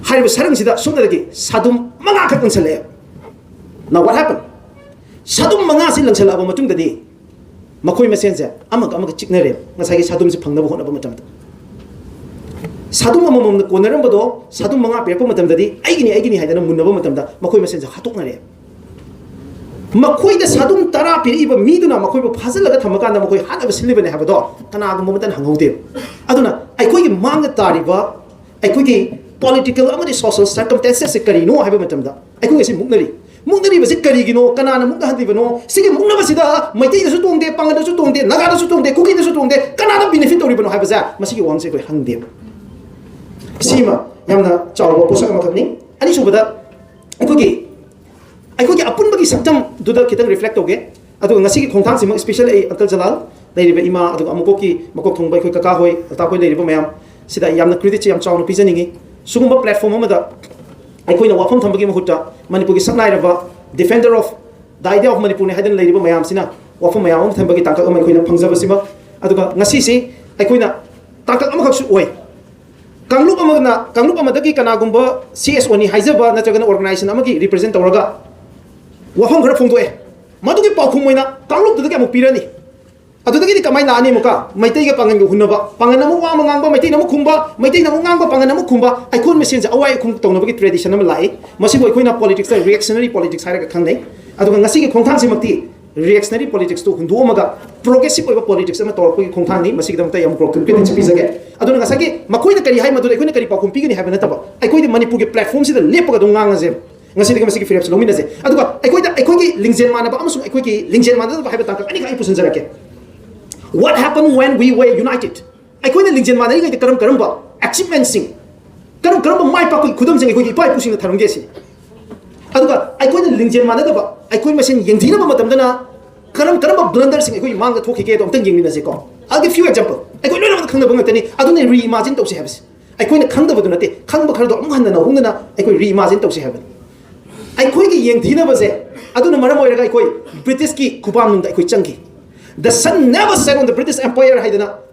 ꯍꯥꯏꯔꯤꯕ ꯁꯔꯪꯁꯤꯗ ꯁꯨꯞꯅꯗꯒꯤ ꯁꯥꯗꯨꯝ ꯃꯉꯥꯈꯛ ꯂꯪꯁꯜꯂꯛꯑꯦ꯫ Now what happened? ꯁꯥꯗꯨꯝ ꯃꯉꯥꯁꯤ ꯂꯪꯁꯜꯂꯛꯑꯕ ꯃꯇꯨꯡꯗꯗꯤ ꯃꯈꯣꯏ ꯃꯁꯦꯟꯁꯦ ꯑꯃꯒ ꯑꯃꯒ ꯆꯤꯛꯅꯔꯦꯕ, ꯉꯁꯥꯏꯒꯤ ꯁꯥꯗꯨꯝꯁꯦ ꯐꯪꯅꯕ ꯍꯣꯠꯅꯕ ꯃꯇꯝꯗ꯫ ꯁꯥꯗꯨꯝ ꯑꯃꯃꯝꯅ ꯀꯣꯟꯅꯔꯝꯕꯗꯣ ꯁꯥꯗꯨꯝ ꯃꯉꯥ ꯄꯤꯔꯛꯄ ꯃꯇꯝꯗꯗꯤ ꯑꯩꯒꯤꯅꯤ, ꯑꯩꯒꯤꯅꯤ ꯍꯥꯏꯗꯅ ꯃꯨꯟꯅꯕ ꯃꯇꯝꯗ ꯃꯈꯣꯏ ꯃꯁꯦꯟꯁꯦ ꯍꯥꯠꯇꯣꯛꯅꯔꯦ꯫ ꯃꯈꯣꯏꯗ ꯁꯥꯗꯨꯝ ꯇꯔꯥ ꯄꯤꯔꯛꯏꯕ ꯃꯤꯗꯨꯅ ꯃꯈꯣꯏꯕꯨ ꯐꯥꯖꯤꯜꯂꯒ ꯊꯝꯃꯀꯥꯟꯗ ꯃꯈꯣꯏ ꯍꯥꯠꯅꯕ ꯁꯤꯜꯂꯤꯕꯅꯤ ꯍꯥꯏꯕꯗꯣ ꯀꯅꯥꯒꯨꯝꯕ ꯑꯃꯠꯇꯅ ꯍꯪꯍꯧꯗꯦꯕ꯫ ꯑꯗꯨꯅ ꯑꯩꯈꯣꯏꯒꯤ ꯃꯥꯡꯗ ꯇꯥꯔꯤꯕ ꯑꯩꯈꯣꯏꯒꯤ political ꯑꯃꯗꯤ social circumstances ꯁꯦ ꯀꯔꯤꯅꯣ ꯍꯥꯏꯕ ꯃꯇꯝꯗ, ꯑꯩꯈꯣꯏ ꯉꯁꯤ ꯃꯨꯛꯅꯔꯤ꯫ ꯃꯨꯛꯅꯔꯤꯕꯁꯤ ꯀꯔꯤꯒꯤꯅꯣ? ꯀꯅꯥꯅ ꯃꯨꯛꯅꯍꯜꯂꯤꯕꯅꯣ? ꯁꯤꯒꯤ ꯃꯨꯛꯅꯕꯁꯤꯗ ꯃꯩꯇꯩꯗꯁꯨ ꯇꯣꯡꯗꯦ, ꯄꯥꯡꯒꯜꯗꯁꯨ ꯇꯣꯡꯗꯦ, ꯅꯥꯒꯥꯗꯁꯨ ꯇꯣꯡꯗꯦ, ꯀꯨꯀꯤꯗꯁꯨ ꯇꯣꯡꯗꯦ, ꯀꯅꯥꯅ benefit ꯇꯧꯔꯤꯕꯅꯣ ꯍꯥꯏꯕꯁꯦ ꯃꯁꯤꯒꯤ ꯋꯥꯍꯪꯁꯦ ꯑꯩꯈꯣꯏ ꯍꯪꯗꯦꯕ꯫ ꯁꯤꯃ ꯌꯥꯝꯅ ꯆꯥꯎꯕ ꯄꯣꯠꯁꯛ ꯑꯃꯈꯛꯅꯤ꯫ ꯑꯅꯤꯁꯨꯕꯗ, ꯑꯩꯈꯣꯏꯒꯤ, ꯑꯩꯈꯣꯏꯒꯤ ꯑꯄꯨꯟꯕꯒꯤ ꯁꯛꯇꯝꯗꯨꯗ ꯈꯤꯇꯪ reflect ꯇꯧꯒꯦ꯫ ꯑꯗꯨꯒ ꯉꯁꯤꯒꯤ ꯈꯣꯡꯊꯥꯡꯁꯤꯃꯛ special ꯑꯩ uncle ꯖꯂꯥꯜ, ꯂꯩꯔꯤꯕ ꯏꯃꯥ, ꯑꯗꯨꯒ ꯑꯃꯨꯛꯀꯣꯛꯀꯤ ꯃꯀꯣꯛ ꯊꯣꯡꯕ ꯑꯩꯈꯣꯏ ꯀꯀꯥ ꯍꯣꯏ, ꯑꯇꯥ ꯍꯣꯏ ꯂꯩꯔꯤꯕ ꯃꯌꯥꯝ ꯁꯤꯗ ꯑꯩ ꯌꯥꯝꯅ credit ꯁꯦ ꯌꯥꯝ ꯆꯥꯎꯅ ꯄꯤꯖꯅꯤꯡꯉꯤ꯫ ꯁꯤꯒꯨꯝꯕ platform ꯑꯃꯗ ꯑꯩꯈꯣꯏꯅ ꯋꯥꯐꯝ ꯊꯝꯕꯒꯤ ꯃꯍꯨꯠꯇ ꯃꯅꯤꯄꯨꯔꯒꯤ ꯁꯛꯅꯥꯏꯔꯕ defender of the idea of Manipur ꯅꯤ ꯍꯥꯏꯗꯅ ꯂꯩꯔꯤꯕ ꯃꯌꯥꯝꯁꯤꯅ ꯋꯥꯐꯝ ꯃꯌꯥꯝ ꯑꯃ ꯊꯝꯕꯒꯤ ꯇꯥꯡꯀꯛ ꯑꯃ ꯑꯩꯈꯣꯏꯅ ꯐꯪꯖꯕꯁꯤꯃ꯫ ꯑꯗꯨꯒ ꯉꯁꯤꯁꯤ ꯑꯩꯈꯣꯏꯅ ꯇꯥꯡꯀꯛ ꯑꯃꯈꯛꯁꯨ ꯑꯣꯏ꯫ ꯀꯥꯡꯂꯨꯞ ꯑꯃꯅ, ꯀꯥꯡꯂꯨꯞ ꯑꯃꯗꯒꯤ ꯀꯅꯥꯒꯨꯝꯕ ꯁꯤ ꯑꯦꯁ ꯑꯣꯅꯤ ꯍꯥꯏꯖꯕ ꯅꯠꯇ꯭ꯔꯒꯅ ꯑꯣꯔꯒꯅꯥꯏꯖꯦꯁꯟ ꯑꯃꯒꯤ ꯔꯤꯄ꯭ꯔꯖꯦꯟ ꯇꯧꯔꯒ ꯋꯥꯐꯝ ꯈꯔ ꯐꯣꯡꯗꯣꯛꯑꯦ꯫ ꯃꯗꯨꯒꯤ ꯄꯥꯎꯈꯨꯝ ꯑꯣꯏꯅ ꯀꯥꯡꯂꯨꯞꯇꯨꯗꯒꯤ ꯑꯃꯨꯛ ꯄꯤꯔꯅꯤ꯫ ꯑꯗꯨꯗꯒꯤꯗꯤ ꯀꯃꯥꯏꯅ ꯂꯥꯛꯑꯅꯤ? ꯑꯃꯨꯛꯀ ꯃꯩꯇꯩꯒ ꯄꯥꯉꯟꯒ ꯍꯨꯟꯅꯕ, ꯄꯥꯉꯟ ꯑꯃꯨꯛ ꯋꯥ ꯑꯃ ꯉꯥꯡꯕ, ꯃꯩꯇꯩꯅ ꯑꯃꯨꯛ ꯈꯨꯝꯕ, ꯃꯩꯇꯩꯅ ꯑꯃꯨꯛ ꯉꯥꯡꯕ, ꯄꯥꯉꯟ ꯑꯃꯨꯛ ꯈꯨꯝꯕ, ꯑꯩꯈꯣꯏ ꯃꯁꯦꯟꯁꯦ ꯑꯋꯥꯏ ꯑꯈꯨꯝ ꯇꯧꯅꯕꯒꯤ ꯇ꯭ꯔꯦꯗꯤꯁꯟ ꯑꯃ ꯂꯥꯛꯏ꯫ ꯃꯁꯤꯕꯨ ꯑꯩꯈꯣꯏꯅ ꯄꯣꯂꯤꯇꯤꯛꯁꯇ ꯔꯤꯑꯦꯛꯁꯅꯔꯤ ꯄꯣꯂꯤꯇꯤꯛꯁ ꯍꯥꯏꯔꯒ ꯈꯪꯅꯩ꯫ ꯑꯗꯨꯒ ꯉꯁꯤꯒꯤ ꯈꯣꯡꯊꯥꯡꯁꯤꯃꯛꯇꯤ ꯔꯤꯑꯦꯛꯁꯅꯔꯤ ꯄꯣꯂꯤꯇꯤꯛꯁꯇꯨ ꯍꯨꯟꯗꯣꯛꯑꯝꯃꯒ ꯄ꯭ꯔꯣꯒ꯭ꯔꯦꯁꯤꯞ ꯑꯣꯏꯕ ꯄꯣꯂꯤꯇꯤꯛꯁ ꯑꯃ ꯇꯧꯔꯛꯄꯒꯤ ꯈꯣꯡꯊꯥꯡꯅꯤ꯫ ꯃꯁꯤꯒꯤꯗꯃꯛꯇ ꯑꯩ ꯑꯃꯨꯛ ꯀ꯭ꯔꯤꯇꯤꯛꯁ ꯄꯤꯖꯒꯦ꯫ ꯑꯗꯨꯅ ꯉꯁꯥꯏꯒꯤ ꯃꯈꯣꯏꯅ ꯀꯔꯤ ꯍꯥꯏ, ꯃꯗꯨꯗ ꯑꯩꯈꯣꯏꯅ ꯀꯔꯤ ꯄꯥꯎꯈꯨꯝ ꯄꯤꯒꯅꯤ ꯍꯥꯏꯕ ꯅꯠꯇꯕ, ꯑꯩꯈꯣꯏꯗꯤ ꯃꯅꯤꯄꯨꯔꯒꯤ ꯄ꯭ꯂꯦꯠꯐꯣꯝꯁꯤꯗ ꯂꯦꯞꯄꯒ ꯑꯗꯨꯝ ꯉꯥꯡꯉꯁꯦ꯫ ꯉꯁꯤꯗꯒꯤ ꯃꯁꯤꯒꯤ ꯐꯤꯔꯦꯞꯁꯦ ꯂꯧꯃꯤꯟꯅꯁꯦ꯫ ꯑꯗꯨꯒ ꯑꯩꯈꯣꯏꯗ, ꯑꯩꯈꯣꯏꯒꯤ ꯂꯤꯡꯖꯦꯜ ꯃꯥꯟꯅꯕ ꯑꯃꯁꯨꯡ ꯑꯩꯈꯣꯏꯒꯤ ꯂꯤꯡꯖꯦꯜ ꯃꯥꯟꯅꯗꯕ ꯍꯥꯏꯕ ꯇꯥꯡꯀꯛ ꯑꯅꯤꯈꯛ ꯑꯩ ꯄꯨꯁꯤꯟꯖꯔꯛꯀꯦ꯫ What happened when we were united? ꯑꯩꯈꯣꯏꯅ ꯂꯤꯡꯖꯦꯜ ꯃꯥꯟꯅꯔꯤꯉꯩꯗ ꯀꯔꯝ ꯀꯔꯝꯕ ꯑꯦꯆꯤꯞꯃꯦꯟꯁꯤꯡ, ꯀꯔꯝ ꯀꯔꯝꯕ ꯃꯥꯏ ꯄꯥꯛꯄꯒꯤ ꯈꯨꯗꯝꯁꯤꯡ ꯑꯩꯈꯣꯏꯒꯤ ꯏꯄꯥ ꯏꯄꯨꯁꯤꯡꯅ ꯊꯝꯒꯦ ꯁꯤꯅꯤ꯫ ꯑꯗꯨꯒ ꯑꯩꯈꯣꯏꯅ ꯂꯤꯡꯖꯦꯜ ꯃꯥꯟꯅꯗꯕ, ꯑꯩꯈꯣꯏ ꯃꯁꯦꯟ ꯌꯦꯡꯊꯤꯅꯕ ꯃꯇꯝꯗꯅ ꯀꯔꯝ ꯀꯔꯝꯕ ꯕ꯭ꯂꯟꯗꯔꯁꯤꯡ ꯑꯩꯈꯣꯏꯒꯤ ꯃꯥꯡꯗ ꯊꯣꯛꯈꯤꯒꯦꯗꯣ ꯑꯝꯇꯪ ꯌꯦꯡꯃꯤꯟꯅꯁꯤꯀꯣ꯫ I'll give few example. ꯑꯩꯈꯣꯏ ꯂꯣꯏꯅꯃꯛ ꯈꯪꯅꯕ ꯉꯥꯛꯇꯅꯤ꯫ ꯑꯗꯨꯅ ꯔꯤ ꯏꯃꯥꯖꯤꯟ ꯇꯧꯁꯤ ꯍꯥꯏꯕꯁꯦ꯫ ꯑꯩꯈꯣꯏꯅ ꯈꯪꯗꯕꯗꯨ ꯅꯠꯇꯦ, ꯈꯪꯕ ꯈꯔꯗꯣ ꯑꯃꯨꯛ ꯍꯟꯅ ꯅꯧꯍꯧꯅꯅ ꯑꯩꯈꯣꯏ ꯔꯤ ꯏꯃꯥꯖꯤꯟ ꯇꯧꯁꯤ ꯍꯥꯏꯕꯅꯤ꯫ ꯑꯩꯈꯣꯏꯒꯤ ꯌꯦꯡꯊꯤꯅꯕꯁꯦ ꯑꯗꯨꯅ ꯃꯔꯝ ꯑꯣꯏꯔꯒ ꯑꯩꯈꯣꯏ ꯕ꯭ꯔꯤꯇꯤꯁꯀꯤ ꯈꯨꯄꯥꯝꯅꯨꯡꯗ ꯑꯩꯈꯣꯏ ꯆꯪꯈꯤ꯫ The sun never set on the British Empire ꯍꯥꯏꯗꯅ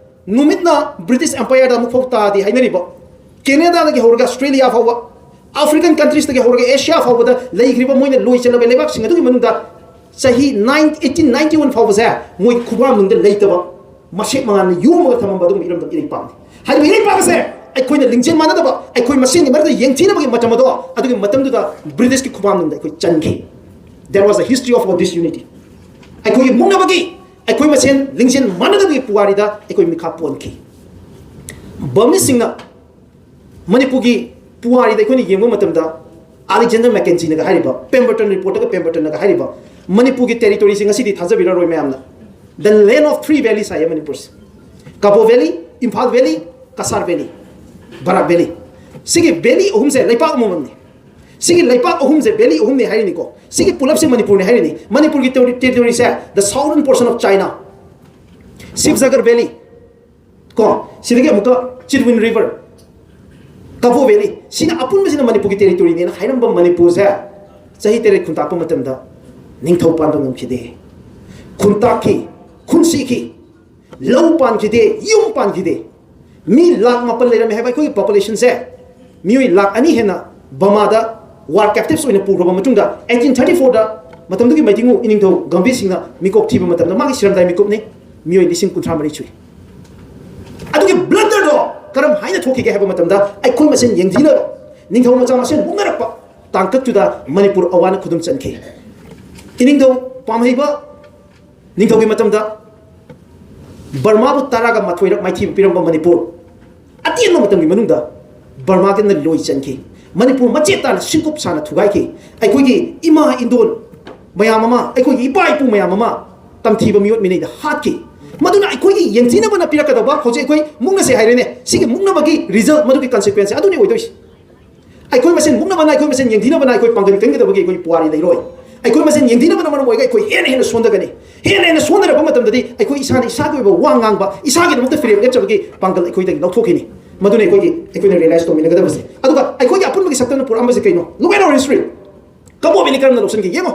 ꯅꯨꯃꯤꯠꯅ ꯕ꯭ꯔꯤꯇꯤꯁ ꯑꯦꯝꯄꯥꯌꯔꯗ ꯑꯃꯨꯛꯐꯥꯎ ꯇꯥꯗꯦ ꯍꯥꯏꯅꯔꯤꯕ, ꯀꯦꯅꯦꯗꯥꯗꯒꯤ ꯍꯧꯔꯒ ꯑꯁꯇ꯭ꯔꯦꯂꯤꯌꯥ ꯐꯥꯎꯕ, ꯑꯐ꯭ꯔꯤꯀꯟ ꯀꯟꯇ꯭ꯔꯤꯁꯇꯒꯤ ꯍꯧꯔꯒ ꯑꯦꯁꯤꯌꯥ ꯐꯥꯎꯕꯗ ꯂꯩꯈ꯭ꯔꯤꯕ ꯃꯣꯏꯅ ꯂꯣꯏ ꯆꯠꯂꯕ ꯂꯩꯕꯥꯛꯁꯤꯡ ꯑꯗꯨꯒꯤ ꯃꯅꯨꯡꯗ ꯆꯍꯤ ꯅꯥꯏꯟ, ꯑꯩꯠꯇꯤꯟ ꯅꯥꯏꯟꯇꯤ ꯋꯥꯟ ꯐꯥꯎꯕꯁꯦ ꯃꯣꯏ ꯈꯨꯕꯥꯝꯅꯨꯡꯗ ꯂꯩꯇꯕ, ꯃꯁꯦꯛ ꯃꯉꯥꯜꯅ ꯌꯣꯝꯃꯒ ꯊꯝꯃꯝꯕ ꯑꯗꯨꯒꯨꯝꯕ ꯏꯔꯝꯗꯝ ꯏꯔꯩꯄꯥꯛꯅꯤ꯫ ꯍꯥꯏꯔꯤꯕ ꯏꯔꯩꯄꯥꯛ ꯑꯁꯦ ꯑꯩꯈꯣꯏꯅ ꯂꯤꯡꯖꯦꯜ ꯃꯥꯟꯅꯗꯕ, ꯑꯩꯈꯣꯏ ꯃꯁꯦꯟꯒꯤ ꯃꯔꯛꯇ ꯌꯦꯡꯊꯤꯅꯕꯒꯤ ꯃꯇꯝ ꯑꯗꯣ, ꯑꯗꯨꯒꯤ ꯃꯇꯝꯗꯨꯗ ꯕ꯭ꯔꯤꯇꯤꯁꯀꯤ ꯈꯨꯕꯥꯝꯅꯨꯡꯗ ꯑꯩꯈꯣꯏ ꯆꯟꯈꯤ꯫ There was a history of our disunity. ꯑꯩꯈꯣꯏꯒꯤ ꯃꯨꯛꯅꯕꯒꯤ, ꯑꯩꯈꯣꯏ ꯃꯁꯦꯟ ꯂꯤꯡꯖꯦꯜ ꯃꯥꯟꯅꯗꯕꯒꯤ ꯄꯨꯋꯥꯔꯤꯗ ꯑꯩꯈꯣꯏ ꯃꯤꯈꯥ ꯄꯣꯟꯈꯤ꯫ ꯕꯔꯃꯤꯁꯁꯤꯡꯅ ꯃꯅꯤꯄꯨꯔꯒꯤ ꯄꯨꯋꯥꯔꯤꯗ ꯑꯩꯈꯣꯏꯅ ꯌꯦꯡꯕ ꯃꯇꯝꯗ, ꯑꯂꯦꯛꯖꯦꯟꯗꯔ ꯃꯦꯀꯦꯟꯖꯤꯅꯒ ꯍꯥꯏꯔꯤꯕ, ꯄꯦꯝꯕꯔꯇꯟ ꯔꯤꯄꯣꯔꯠꯇꯒ ꯄꯦꯝꯕꯔꯇꯟꯅꯒ ꯍꯥꯏꯔꯤꯕ, ꯃꯅꯤꯄꯨꯔꯒꯤ ꯇꯦꯔꯤꯇꯣꯔꯤꯁꯦ ꯉꯁꯤꯗꯤ ꯊꯥꯖꯕꯤꯔꯔꯣꯏ ꯃꯌꯥꯝꯅ, "The land of three valleys" ꯍꯥꯏꯌꯦ ꯃꯅꯤꯄꯨꯔꯁꯦ꯫ Kabaw valley, Imphal valley, Cachar valley, Barak valley. ꯁꯤꯒꯤ ꯚꯦꯂꯤ ꯑꯍꯨꯝꯁꯦ ꯂꯩꯄꯥꯛ ꯑꯃꯃꯝꯅꯤ꯫ ꯁꯤꯒꯤ ꯂꯩꯄꯥꯛ ꯑꯍꯨꯝꯁꯦ, ꯚꯦꯂꯤ ꯑꯍꯨꯝꯅꯤ ꯍꯥꯏꯔꯤꯅꯤꯀꯣ꯫ ꯁꯤꯒꯤ ꯄꯨꯂꯞꯁꯦ ꯃꯅꯤꯄꯨꯔꯅꯤ ꯍꯥꯏꯔꯤꯅꯤ꯫ ꯃꯅꯤꯄꯨꯔꯒꯤ ꯇꯦꯔꯤ-, ꯇꯦꯔꯤꯇꯣꯔꯤꯁꯦ, the southern portion of China, ꯁꯤꯕꯖꯒꯔ ꯚꯦꯂꯤ, ꯀꯣ, ꯁꯤꯗꯒꯤ ꯑꯃꯨꯛꯀ ꯆꯤꯔꯋꯤꯟ ꯔꯤꯚꯔ, ꯀꯕꯣ ꯚꯦꯂꯤ, ꯁꯤꯅ ꯑꯄꯨꯟꯕꯁꯤꯅ ꯃꯅꯤꯄꯨꯔꯒꯤ ꯇꯦꯔꯤꯇꯣꯔꯤꯅꯦꯅ ꯍꯥꯏꯔꯝꯕ ꯃꯅꯤꯄꯨꯔꯁꯦ ꯆꯍꯤ ꯇꯔꯦꯠ ꯈꯨꯟꯇꯥꯛꯄ ꯃꯇꯝꯗ ꯅꯤꯡꯊꯧ ꯄꯥꯟꯕ ꯉꯝꯈꯤꯗꯦ꯫ ꯈꯨꯟꯇꯥꯛꯈꯤ, ꯈꯨꯟꯁꯤꯈꯤ, ꯂꯧ ꯄꯥꯟꯈꯤꯗꯦ, ꯌꯨꯝ ꯄꯥꯟꯈꯤꯗꯦ꯫ ꯃꯤ ꯂꯥꯈ ꯃꯥꯄꯟ ꯂꯩꯔꯝꯃꯦ ꯍꯥꯏꯕ ꯑꯩꯈꯣꯏꯒꯤ ꯄꯣꯄꯨꯂꯦꯁꯟꯁꯦ, ꯃꯤꯑꯣꯏ ꯂꯥꯈ ꯑꯅꯤ ꯍꯦꯟꯅ ꯕꯔꯃꯥꯗ ꯋꯥꯔ ꯀꯦꯞꯇꯤꯞꯁ ꯑꯣꯏꯅ ꯄꯨꯈ꯭ꯔꯕ ꯃꯇꯨꯡꯗ, ꯑꯩꯠꯇꯤꯟ ꯊꯥꯔꯇꯤ ꯐꯣꯔꯗ ꯃꯇꯝꯗꯨꯒꯤ ꯃꯩꯇꯩꯉꯨ ꯏꯅꯤꯡꯊꯧ ꯒꯝꯚꯤꯔ ꯁꯤꯡꯅ ꯃꯤꯀꯣꯛ ꯊꯤꯕ ꯃꯇꯝꯗ, ꯃꯥꯒꯤ ꯁꯤꯔꯝꯗꯥꯏ ꯃꯤꯀꯨꯞꯅꯤ, ꯃꯤꯑꯣꯏ ꯂꯤꯁꯤꯡ ꯀꯨꯟꯊ꯭ꯔꯥ ꯃꯔꯤ ꯁꯨꯏ꯫ ꯑꯗꯨꯒꯤ ꯕ꯭ꯂꯟꯗꯔꯗꯣ ꯀꯔꯝ ꯍꯥꯏꯅ ꯊꯣꯛꯈꯤꯒꯦ ꯍꯥꯏꯕ ꯃꯇꯝꯗ, ꯑꯩꯈꯣꯏ ꯃꯁꯦꯟ ꯌꯦꯡꯊꯤꯅꯕ, ꯅꯤꯡꯊꯧ ꯃꯆꯥ ꯃꯁꯦꯟ ꯃꯨꯛꯅꯔꯛꯄ ꯇꯥꯡꯀꯛꯇꯨꯗ ꯃꯅꯤꯄꯨꯔ ꯑꯋꯥꯅ ꯈꯨꯗꯨꯝ ꯆꯟꯈꯤ꯫ ꯏꯅꯤꯡꯊꯧ ꯄꯥꯝꯍꯩꯕ ꯅꯤꯡꯊꯧꯒꯤ ꯃꯇꯝꯗ ꯕꯔꯃꯥꯕꯨ ꯇꯔꯥꯒ ꯃꯥꯊꯣꯏꯔꯛ ꯃꯥꯏꯊꯤꯕ ꯄꯤꯔꯝꯕ ꯃꯅꯤꯄꯨꯔ, ꯑꯇꯦꯟꯕ ꯃꯇꯝꯒꯤ ꯃꯅꯨꯡꯗ ꯕꯔꯃꯥꯒꯤꯅ ꯂꯣꯏ ꯆꯟꯈꯤ꯫ ꯃꯅꯤꯄꯨꯔ ꯃꯆꯦꯠ ꯇꯥꯅ ꯁꯤꯡꯀꯨꯞ ꯁꯥꯅ ꯊꯨꯒꯥꯏꯈꯤ꯫ ꯑꯩꯈꯣꯏꯒꯤ ꯏꯃꯥ ꯏꯟꯗꯣꯜ ꯃꯌꯥꯝ ꯑꯃ, ꯑꯩꯈꯣꯏꯒꯤ ꯏꯄꯥ ꯏꯄꯨ ꯃꯌꯥꯝ ꯑꯃ ꯇꯝꯊꯤꯕ ꯃꯤꯑꯣꯠ ꯃꯤꯅꯩꯗ ꯍꯥꯠꯈꯤ꯫ ꯃꯗꯨꯅ ꯑꯩꯈꯣꯏꯒꯤ ꯌꯦꯡꯊꯤꯅꯕꯅ ꯄꯤꯔꯛꯀꯗꯕ, ꯍꯧꯖꯤꯛ ꯑꯩꯈꯣꯏ ꯃꯨꯛꯅꯁꯦ ꯍꯥꯏꯔꯦꯅꯦ, ꯁꯤꯒꯤ ꯃꯨꯛꯅꯕꯒꯤ ꯔꯤꯖꯜ, ꯃꯗꯨꯒꯤ ꯀꯟꯁꯤꯀ꯭ꯋꯦꯟꯁ ꯑꯗꯨꯅꯤ ꯑꯣꯏꯗꯣꯏꯁꯤ꯫ ꯑꯩꯈꯣꯏ ꯃꯁꯦꯟ ꯃꯨꯛꯅꯕꯅ, ꯑꯩꯈꯣꯏ ꯃꯁꯦꯟ ꯌꯦꯡꯊꯤꯅꯕꯅ ꯑꯩꯈꯣꯏ ꯄꯥꯡꯒꯜ ꯀꯟꯒꯗꯕꯒꯤ ꯑꯩꯈꯣꯏ ꯄꯨꯋꯥꯔꯤ ꯂꯩꯔꯣꯏ꯫ ꯑꯩꯈꯣꯏ ꯃꯁꯦꯟ ꯌꯦꯡꯊꯤꯅꯕꯅ ꯃꯔꯝ ꯑꯣꯏꯔꯒ ꯑꯩꯈꯣꯏ ꯍꯦꯟꯅ ꯍꯦꯟꯅ ꯁꯣꯟꯊꯒꯅꯤ꯫ ꯍꯦꯟꯅ ꯍꯦꯟꯅ ꯁꯣꯟꯊꯔꯛꯄ ꯃꯇꯝꯗꯗꯤ ꯑꯩꯈꯣꯏ ꯏꯁꯥꯅ ꯏꯁꯥꯒꯤ ꯑꯣꯏꯕ ꯋꯥ ꯉꯥꯡꯕ, ꯏꯁꯥꯒꯤꯗꯃꯛꯇ ꯐꯤꯔꯦꯞ ꯂꯦꯞꯆꯕꯒꯤ ꯄꯥꯡꯒꯜ ꯑꯩꯈꯣꯏꯗꯒꯤ ꯂꯧꯊꯣꯛꯈꯤꯅꯤ꯫ ꯃꯗꯨꯅ ꯑꯩꯈꯣꯏꯒꯤ, ꯑꯩꯈꯣꯏꯅ ꯔꯤꯌꯦꯂꯥꯏꯁ ꯇꯧꯃꯤꯟꯅꯒꯗꯕꯁꯦ꯫ ꯑꯗꯨꯒ ꯑꯩꯈꯣꯏꯒꯤ ꯑꯄꯨꯟꯕꯒꯤ ꯁꯛꯇꯝꯅ ꯄꯨꯔꯛꯑꯝꯕꯁꯦ ꯀꯩꯅꯣ? Look at our history. Kabaw valley ꯀꯔꯝꯅ ꯂꯧꯁꯤꯟꯒꯦ ꯌꯦꯡꯉꯣ꯫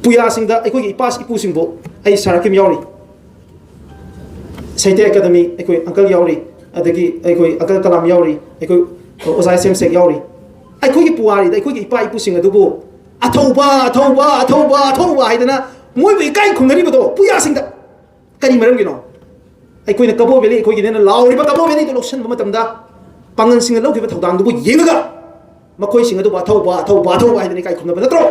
ꯄꯨꯌꯥꯁꯤꯡꯗ ꯑꯩꯈꯣꯏꯒꯤ ꯏꯄꯥ ꯏꯄꯨꯁꯤꯡꯕꯨ ꯑꯩ ꯁꯥꯔ ꯍꯥꯀꯤꯝ ꯌꯥꯎꯔꯤ, ꯁꯥꯍꯤꯇ꯭ꯌ ꯑꯦꯀꯥꯗꯃꯤ ꯑꯩꯈꯣꯏ ꯑꯪꯀꯜ ꯌꯥꯎꯔꯤ, ꯑꯗꯒꯤ ꯑꯩꯈꯣꯏ ꯑꯪꯀꯜ ꯀꯂꯥꯝ ꯌꯥꯎꯔꯤ, ꯑꯩꯈꯣꯏ ꯑꯣꯖꯥ ꯑꯦꯁ ꯑꯦꯝ ꯁꯦꯛ ꯌꯥꯎꯔꯤ꯫ ꯑꯩꯈꯣꯏꯒꯤ ꯄꯨꯋꯥꯔꯤꯗ ꯑꯩꯈꯣꯏꯒꯤ ꯏꯄꯥ ꯏꯄꯨꯁꯤꯡ ꯑꯗꯨꯕꯨ "ꯑꯊꯧꯕ, ꯑꯊꯧꯕ, ꯑꯊꯧꯕ, ꯑꯊꯧꯕ" ꯍꯥꯏꯗꯅ ꯃꯣꯏꯕꯨ ꯏꯀꯥꯏ ꯈꯨꯝꯅꯔꯤꯕꯗꯣ ꯄꯨꯌꯥꯁꯤꯡꯗ꯫ ꯀꯔꯤ ꯃꯔꯝꯒꯤꯅꯣ? ꯑꯩꯈꯣꯏꯅ ꯀꯕꯣ ꯚꯦꯂꯤ ꯑꯩꯈꯣꯏꯒꯤꯅꯦꯅ ꯂꯥꯎꯔꯤꯕ ꯀꯕꯣ ꯚꯦꯂꯤꯗꯨ ꯂꯧꯁꯤꯟꯕ ꯃꯇꯝꯗ, ꯄꯥꯡꯒꯜꯁꯤꯡꯅ ꯂꯧꯈꯤꯕ ꯊꯧꯗꯥꯡꯗꯨꯕꯨ ꯌꯦꯡꯉꯒ ꯃꯈꯣꯏꯁꯤꯡ ꯑꯗꯨꯕꯨ "ꯑꯊꯧꯕ, ꯑꯊꯧꯕ, ꯑꯊꯧꯕ" ꯍꯥꯏꯗꯅ ꯏꯀꯥꯏ ꯈꯨꯝꯅꯕ ꯅꯠꯇ꯭ꯔꯣ?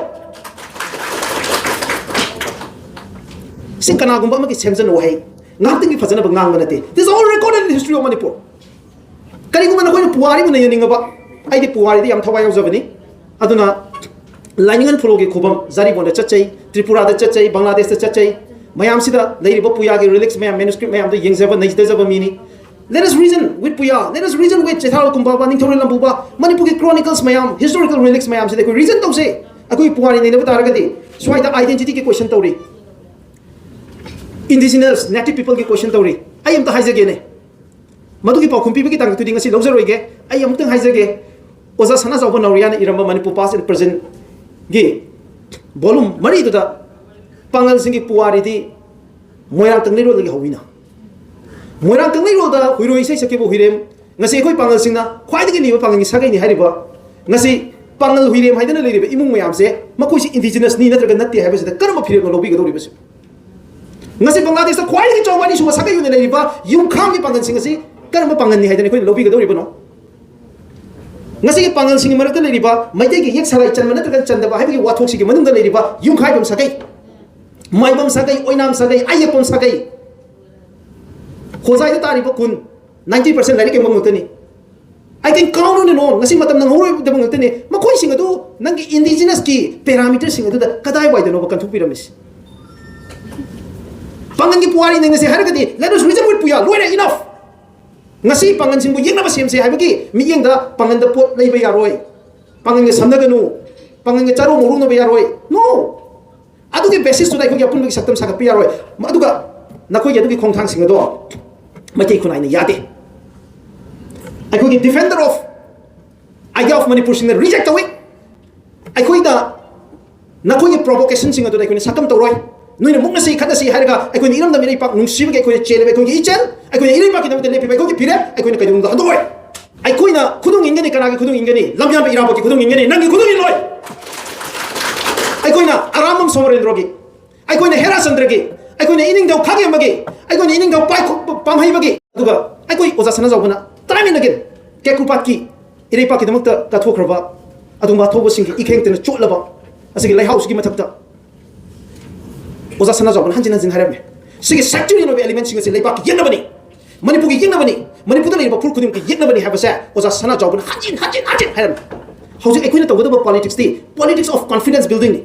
ꯁꯤ ꯀꯅꯥꯒꯨꯝꯕ ꯑꯃꯒꯤ ꯁꯦꯝꯖꯟ ꯋꯥꯍꯩ, ꯉꯥꯏꯍꯥꯛꯇꯪꯒꯤ ꯐꯖꯅꯕ ꯉꯥꯡꯕ ꯅꯠꯇꯦ꯫ This is all recorded in history of Manipur. ꯀꯔꯤꯒꯨꯝꯕ ꯅꯈꯣꯏꯅ ꯄꯨꯋꯥꯔꯤꯕꯨ ꯅꯩꯅꯅꯤꯡꯉꯕ, ꯑꯩꯗꯤ ꯄꯨꯋꯥꯔꯤꯗ ꯌꯥꯝ ꯊꯋꯥꯏ ꯌꯥꯎꯖꯕꯅꯤ꯫ ꯑꯗꯨꯅ ꯂꯥꯏꯅꯤꯡꯉꯟ ꯐꯨꯔꯣꯜꯒꯤ ꯈꯨꯕꯝ ꯖꯥꯔꯤꯕꯣꯟꯗ ꯆꯠꯆꯩ, ꯇ꯭ꯔꯤꯄꯨꯔꯥꯗ ꯆꯠꯆꯩ, ꯕꯪꯒ꯭ꯂꯥꯗꯦꯁꯇ ꯆꯠꯆꯩ꯫ ꯃꯌꯥꯝꯁꯤꯗ ꯂꯩꯔꯤꯕ ꯄꯨꯌꯥꯒꯤ relics ꯃꯌꯥꯝ, manuscript ꯃꯌꯥꯝꯗꯣ ꯌꯦꯡꯖꯕ, ꯅꯩꯖꯗꯖꯕ ꯃꯤꯅꯤ꯫ Let us reason with Puya, let us reason with Cheitharol Kumbaba, ꯅꯤꯡꯊꯧꯔꯦꯜ ꯂꯝꯕꯨꯕ, ꯃꯅꯤꯄꯨꯔꯒꯤ chronicles ꯃꯌꯥꯝ, historical relics ꯃꯌꯥꯝꯁꯤꯗ ꯑꯩꯈꯣꯏ reason ꯇꯧꯁꯦ꯫ ꯑꯩꯈꯣꯏ ꯄꯨꯋꯥꯔꯤ ꯅꯩꯅꯕ ꯇꯥꯔꯒꯗꯤ ꯁ꯭ꯋꯥꯏꯗ identityꯒꯤ question ꯇꯧꯔꯤ, indigenous native peopleꯒꯤ question ꯇꯧꯔꯤ꯫ ꯑꯩ ꯑꯝꯇ ꯍꯥꯏꯖꯒꯦꯅꯦ, ꯃꯗꯨꯒꯤ ꯄꯥꯎꯈꯨꯝ ꯄꯤꯕꯒꯤ ꯇꯥꯡꯀꯛꯇꯨꯗꯤ ꯉꯁꯤ ꯂꯧꯖꯔꯣꯏꯒꯦ꯫ ꯑꯩ ꯑꯃꯨꯛꯇꯪ ꯍꯥꯏꯖꯒꯦ, ꯑꯣꯖꯥ ꯁꯅꯥꯖꯥꯎꯕ ꯅꯥꯎꯔꯤꯌꯥꯅ ꯏꯔꯝꯕ Manipur Past and Presentꯒꯤ volume ꯃꯔꯤꯗꯨꯗ ꯄꯥꯡꯒꯜꯁꯤꯡꯒꯤ ꯄꯨꯋꯥꯔꯤꯗꯤ ꯃꯣꯏꯔꯥꯡ ꯀꯪꯂꯩꯔꯣꯜꯗꯒꯤ ꯍꯧꯋꯤꯅ꯫ ꯃꯣꯏꯔꯥꯡ ꯀꯪꯂꯩꯔꯣꯜꯗ ꯍꯨꯏꯔꯣꯏ ꯏꯁꯩ ꯁꯛꯈꯤꯕ ꯍꯨꯏꯔꯦꯝ, ꯉꯁꯤ ꯑꯩꯈꯣꯏ ꯄꯥꯉꯜꯁꯤꯡꯅ ꯈ꯭ꯋꯥꯏꯗꯒꯤ ꯂꯤꯕ ꯄꯥꯉꯜꯒꯤ ꯁꯥꯒꯩꯅꯤ ꯍꯥꯏꯔꯤꯕ, ꯉꯁꯤ ꯄꯥꯉꯜ ꯍꯨꯏꯔꯦꯝ ꯍꯥꯏꯗꯅ ꯂꯩꯔꯤꯕ ꯏꯃꯨꯡ ꯃꯌꯥꯝꯁꯦ, ꯃꯈꯣꯏꯁꯤ indigenous ꯅꯤ ꯅꯠꯇ꯭ꯔꯒ ꯅꯠꯇꯦ ꯍꯥꯏꯕꯁꯤꯗ ꯀꯔꯝꯕ ꯐꯤꯔꯦꯞꯅ ꯂꯧꯕꯤꯒꯗꯧꯔꯤꯕꯁꯤ? ꯉꯁꯤ ꯕꯪꯒ꯭ꯂꯥꯗꯦꯁꯇ ꯈ꯭ꯋꯥꯏꯗꯒꯤ ꯆꯥꯎꯕ ꯑꯅꯤꯁꯨꯕ ꯁꯥꯒꯩ ꯑꯣꯏꯅ ꯂꯩꯔꯤꯕ ꯌꯨꯝꯈꯥꯡꯒꯤ ꯄꯥꯉꯜꯁꯤꯡ ꯑꯁꯤ ꯀꯔꯝꯕ ꯄꯥꯉꯜꯅꯤ ꯍꯥꯏꯗꯅ ꯑꯩꯈꯣꯏꯅ ꯂꯧꯕꯤꯒꯗꯧꯔꯤꯕꯅꯣ? ꯉꯁꯤꯒꯤ ꯄꯥꯉꯜꯁꯤꯡꯒꯤ ꯃꯔꯛꯇ ꯂꯩꯔꯤꯕ ꯃꯩꯇꯩꯒꯤ ꯌꯦꯛ ꯁꯂꯥꯏ ꯆꯟꯕ ꯅꯠꯇ꯭ꯔꯒ ꯆꯟꯗꯕ ꯍꯥꯏꯕꯒꯤ ꯋꯥꯊꯣꯛꯁꯤꯒꯤ ꯃꯅꯨꯡꯗ ꯂꯩꯔꯤꯕ ꯌꯨꯝꯈꯥꯏꯕꯝ ꯁꯥꯒꯩ, ꯃꯥꯏꯕꯝ ꯁꯥꯒꯩ, ꯑꯣꯏꯅꯥꯝ ꯁꯥꯒꯩ, ꯑꯌꯦꯛꯄꯝ ꯁꯥꯒꯩ, ꯍꯣꯖꯥꯏꯗ ꯇꯥꯔꯤꯕ ꯀꯨꯟ, ninety percent ꯂꯥꯏꯔꯤꯛ ꯌꯦꯡꯕ ꯉꯥꯛꯇꯅꯤ꯫ I can count on and on. ꯉꯁꯤ ꯃꯇꯝ ꯅꯪꯍꯧꯔꯣꯏꯗꯕ ꯉꯥꯛꯇꯅꯤ꯫ ꯃꯈꯣꯏꯁꯤꯡ ꯑꯗꯨ ꯅꯪꯒꯤ indigenous ꯀꯤ parameter ꯁꯤꯡ ꯑꯗꯨꯗ ꯀꯗꯥꯏꯋꯥꯏꯗꯅꯣꯕ ꯀꯟꯊꯣꯛꯄꯤꯔꯝꯃꯤꯁꯤ? ꯄꯥꯉꯜꯒꯤ ꯄꯨꯋꯥꯔꯤ ꯅꯩꯅꯁꯦ ꯍꯥꯏꯔꯒꯗꯤ, let us reason with ꯄꯨꯌꯥ, ꯂꯣꯏꯔꯦ, enough꯫ ꯉꯁꯤ ꯄꯥꯉꯜꯁꯤꯡꯕꯨ ꯌꯦꯛꯅꯕ ꯁꯦꯝꯁꯦ ꯍꯥꯏꯕꯒꯤ ꯃꯤꯠꯌꯦꯡꯗ ꯄꯥꯉꯜꯗ ꯄꯣꯠ ꯂꯩꯕ ꯌꯥꯔꯣꯏ, ꯄꯥꯉꯜꯒ ꯁꯝꯅꯒꯅꯨ, ꯄꯥꯉꯜꯒ ꯆꯥꯔꯨ ꯃꯧꯔꯨꯅꯕ ꯌꯥꯔꯣꯏ꯫ No! ꯑꯗꯨꯒꯤ basis ꯇꯨꯗ ꯑꯩꯈꯣꯏꯒꯤ ꯑꯄꯨꯟꯕꯒꯤ ꯁꯛꯇꯝ ꯁꯥꯒꯠꯄ ꯌꯥꯔꯣꯏ꯫ ꯑꯗꯨꯒ ꯅꯈꯣꯏꯒꯤ ꯑꯗꯨꯒꯤ ꯈꯣꯡꯊꯥꯡꯁꯤꯡ ꯑꯗꯣ ꯃꯩꯇꯩ ꯈꯨꯟꯅꯥꯏꯅ ꯌꯥꯗꯦ꯫ ꯑꯩꯈꯣꯏꯒꯤ defender of idea of ꯃꯅꯤꯄꯨꯔꯁꯤꯡꯅ reject ꯇꯧꯏ꯫ ꯑꯩꯈꯣꯏꯗ ꯅꯈꯣꯏꯒꯤ provocation ꯁꯤꯡ ꯑꯗꯨꯗ ꯑꯩꯈꯣꯏꯅ ꯁꯛꯇꯝ ꯇꯧꯔꯣꯏ꯫ ꯅꯣꯏꯅ ꯃꯨꯛꯅꯁꯤ ꯈꯠꯅꯁꯤ ꯍꯥꯏꯔꯒ ꯑꯩꯈꯣꯏꯅ ꯏꯔꯝꯗꯝ ꯏꯔꯩꯄꯥꯛ ꯅꯨꯡꯁꯤꯕꯒꯤ ꯑꯩꯈꯣꯏꯅ ꯆꯦꯜꯂꯤꯕ ꯑꯩꯈꯣꯏꯒꯤ ꯏꯆꯦꯜ, ꯑꯩꯈꯣꯏꯅ ꯏꯔꯩꯄꯥꯛꯀꯤꯗꯃꯛꯇ ꯂꯦꯞꯄꯤꯕ ꯑꯩꯈꯣꯏꯒꯤ ꯐꯤꯔꯦꯞ ꯑꯩꯈꯣꯏꯅ ꯀꯩꯗꯧꯅꯨꯡꯗ ꯍꯟꯗꯣꯛꯑꯣꯏ꯫ ꯑꯩꯈꯣꯏꯅ ꯈꯨꯗꯨꯡ ꯏꯟꯒꯅꯤ꯫ ꯀꯅꯥꯒꯤ ꯈꯨꯗꯨꯡ ꯏꯟꯒꯅꯤ? ꯂꯝꯌꯥꯟꯕ ꯏꯔꯥꯕꯣꯠꯀꯤ ꯈꯨꯗꯨꯡ ꯏꯟꯒꯅꯤ, ꯅꯪꯒꯤ ꯈꯨꯗꯨꯡ ꯏꯜꯂꯣꯏ꯫ ꯑꯩꯈꯣꯏꯅ ꯑꯔꯥꯝꯕꯝ ꯁꯣꯃꯣꯔꯦꯟꯗ꯭ꯔꯣꯒꯤ, ꯑꯩꯈꯣꯏꯅ ꯍꯦꯔꯥꯆꯟꯗ꯭ꯔꯒꯤ, ꯑꯩꯈꯣꯏꯅ ꯏꯅꯤꯡꯊꯧ ꯈꯥꯒꯦꯝꯕꯒꯤ, ꯑꯩꯈꯣꯏꯅ ꯏꯅꯤꯡꯊꯧ ꯄꯥꯏꯈꯣ-, ꯄꯥꯝꯍꯩꯕꯒꯤ, ꯑꯗꯨꯒ ꯑꯩꯈꯣꯏ ꯑꯣꯖꯥ ꯁꯅꯥꯖꯥꯎꯕꯅ time and again ꯀꯦꯀꯨꯄꯥꯠꯀꯤ ꯏꯔꯩꯄꯥꯛꯀꯤꯗꯃꯛꯇ ꯀꯠꯊꯣꯛꯈ꯭ꯔꯕ ꯑꯗꯨꯒꯨꯝꯕ ꯑꯊꯧꯕꯁꯤꯡꯒꯤ ꯏꯈꯦꯡꯇꯅ ꯆꯣꯠꯂꯕ ꯑꯁꯤꯒꯤ ꯂꯩꯍꯥꯎꯁꯤꯒꯤ ꯃꯊꯛꯇ ꯑꯣꯖꯥ ꯁꯅꯥꯖꯥꯎꯕꯅ ꯍꯟꯖꯤꯟ ꯍꯟꯖꯤꯟ ꯍꯥꯏꯔꯝꯃꯦ꯫ ꯁꯤꯒꯤ sectarian ꯑꯣꯏꯕ element ꯁꯤꯡ ꯑꯁꯤ ꯂꯩꯕꯥꯛꯀꯤ ꯌꯦꯛꯅꯕꯅꯤ, ꯃꯅꯤꯄꯨꯔꯒꯤ ꯌꯦꯛꯅꯕꯅꯤ, ꯃꯅꯤꯄꯨꯔꯗ ꯂꯩꯔꯤꯕ ꯐꯨꯔꯨꯞ ꯈꯨꯗꯤꯡꯃꯛꯀꯤ ꯌꯦꯛꯅꯕꯅꯤ ꯍꯥꯏꯕꯁꯦ ꯑꯣꯖꯥ ꯁꯅꯥꯖꯥꯎꯕꯅ ꯍꯟꯖꯤꯟ ꯍꯟꯖꯤꯟ ꯍꯟꯖꯤꯟ ꯍꯥꯏꯔꯝꯃꯦ꯫ ꯍꯧꯖꯤꯛ ꯑꯩꯈꯣꯏꯅ ꯇꯧꯒꯗꯕ politics T politics of confidence building ꯅꯤ꯫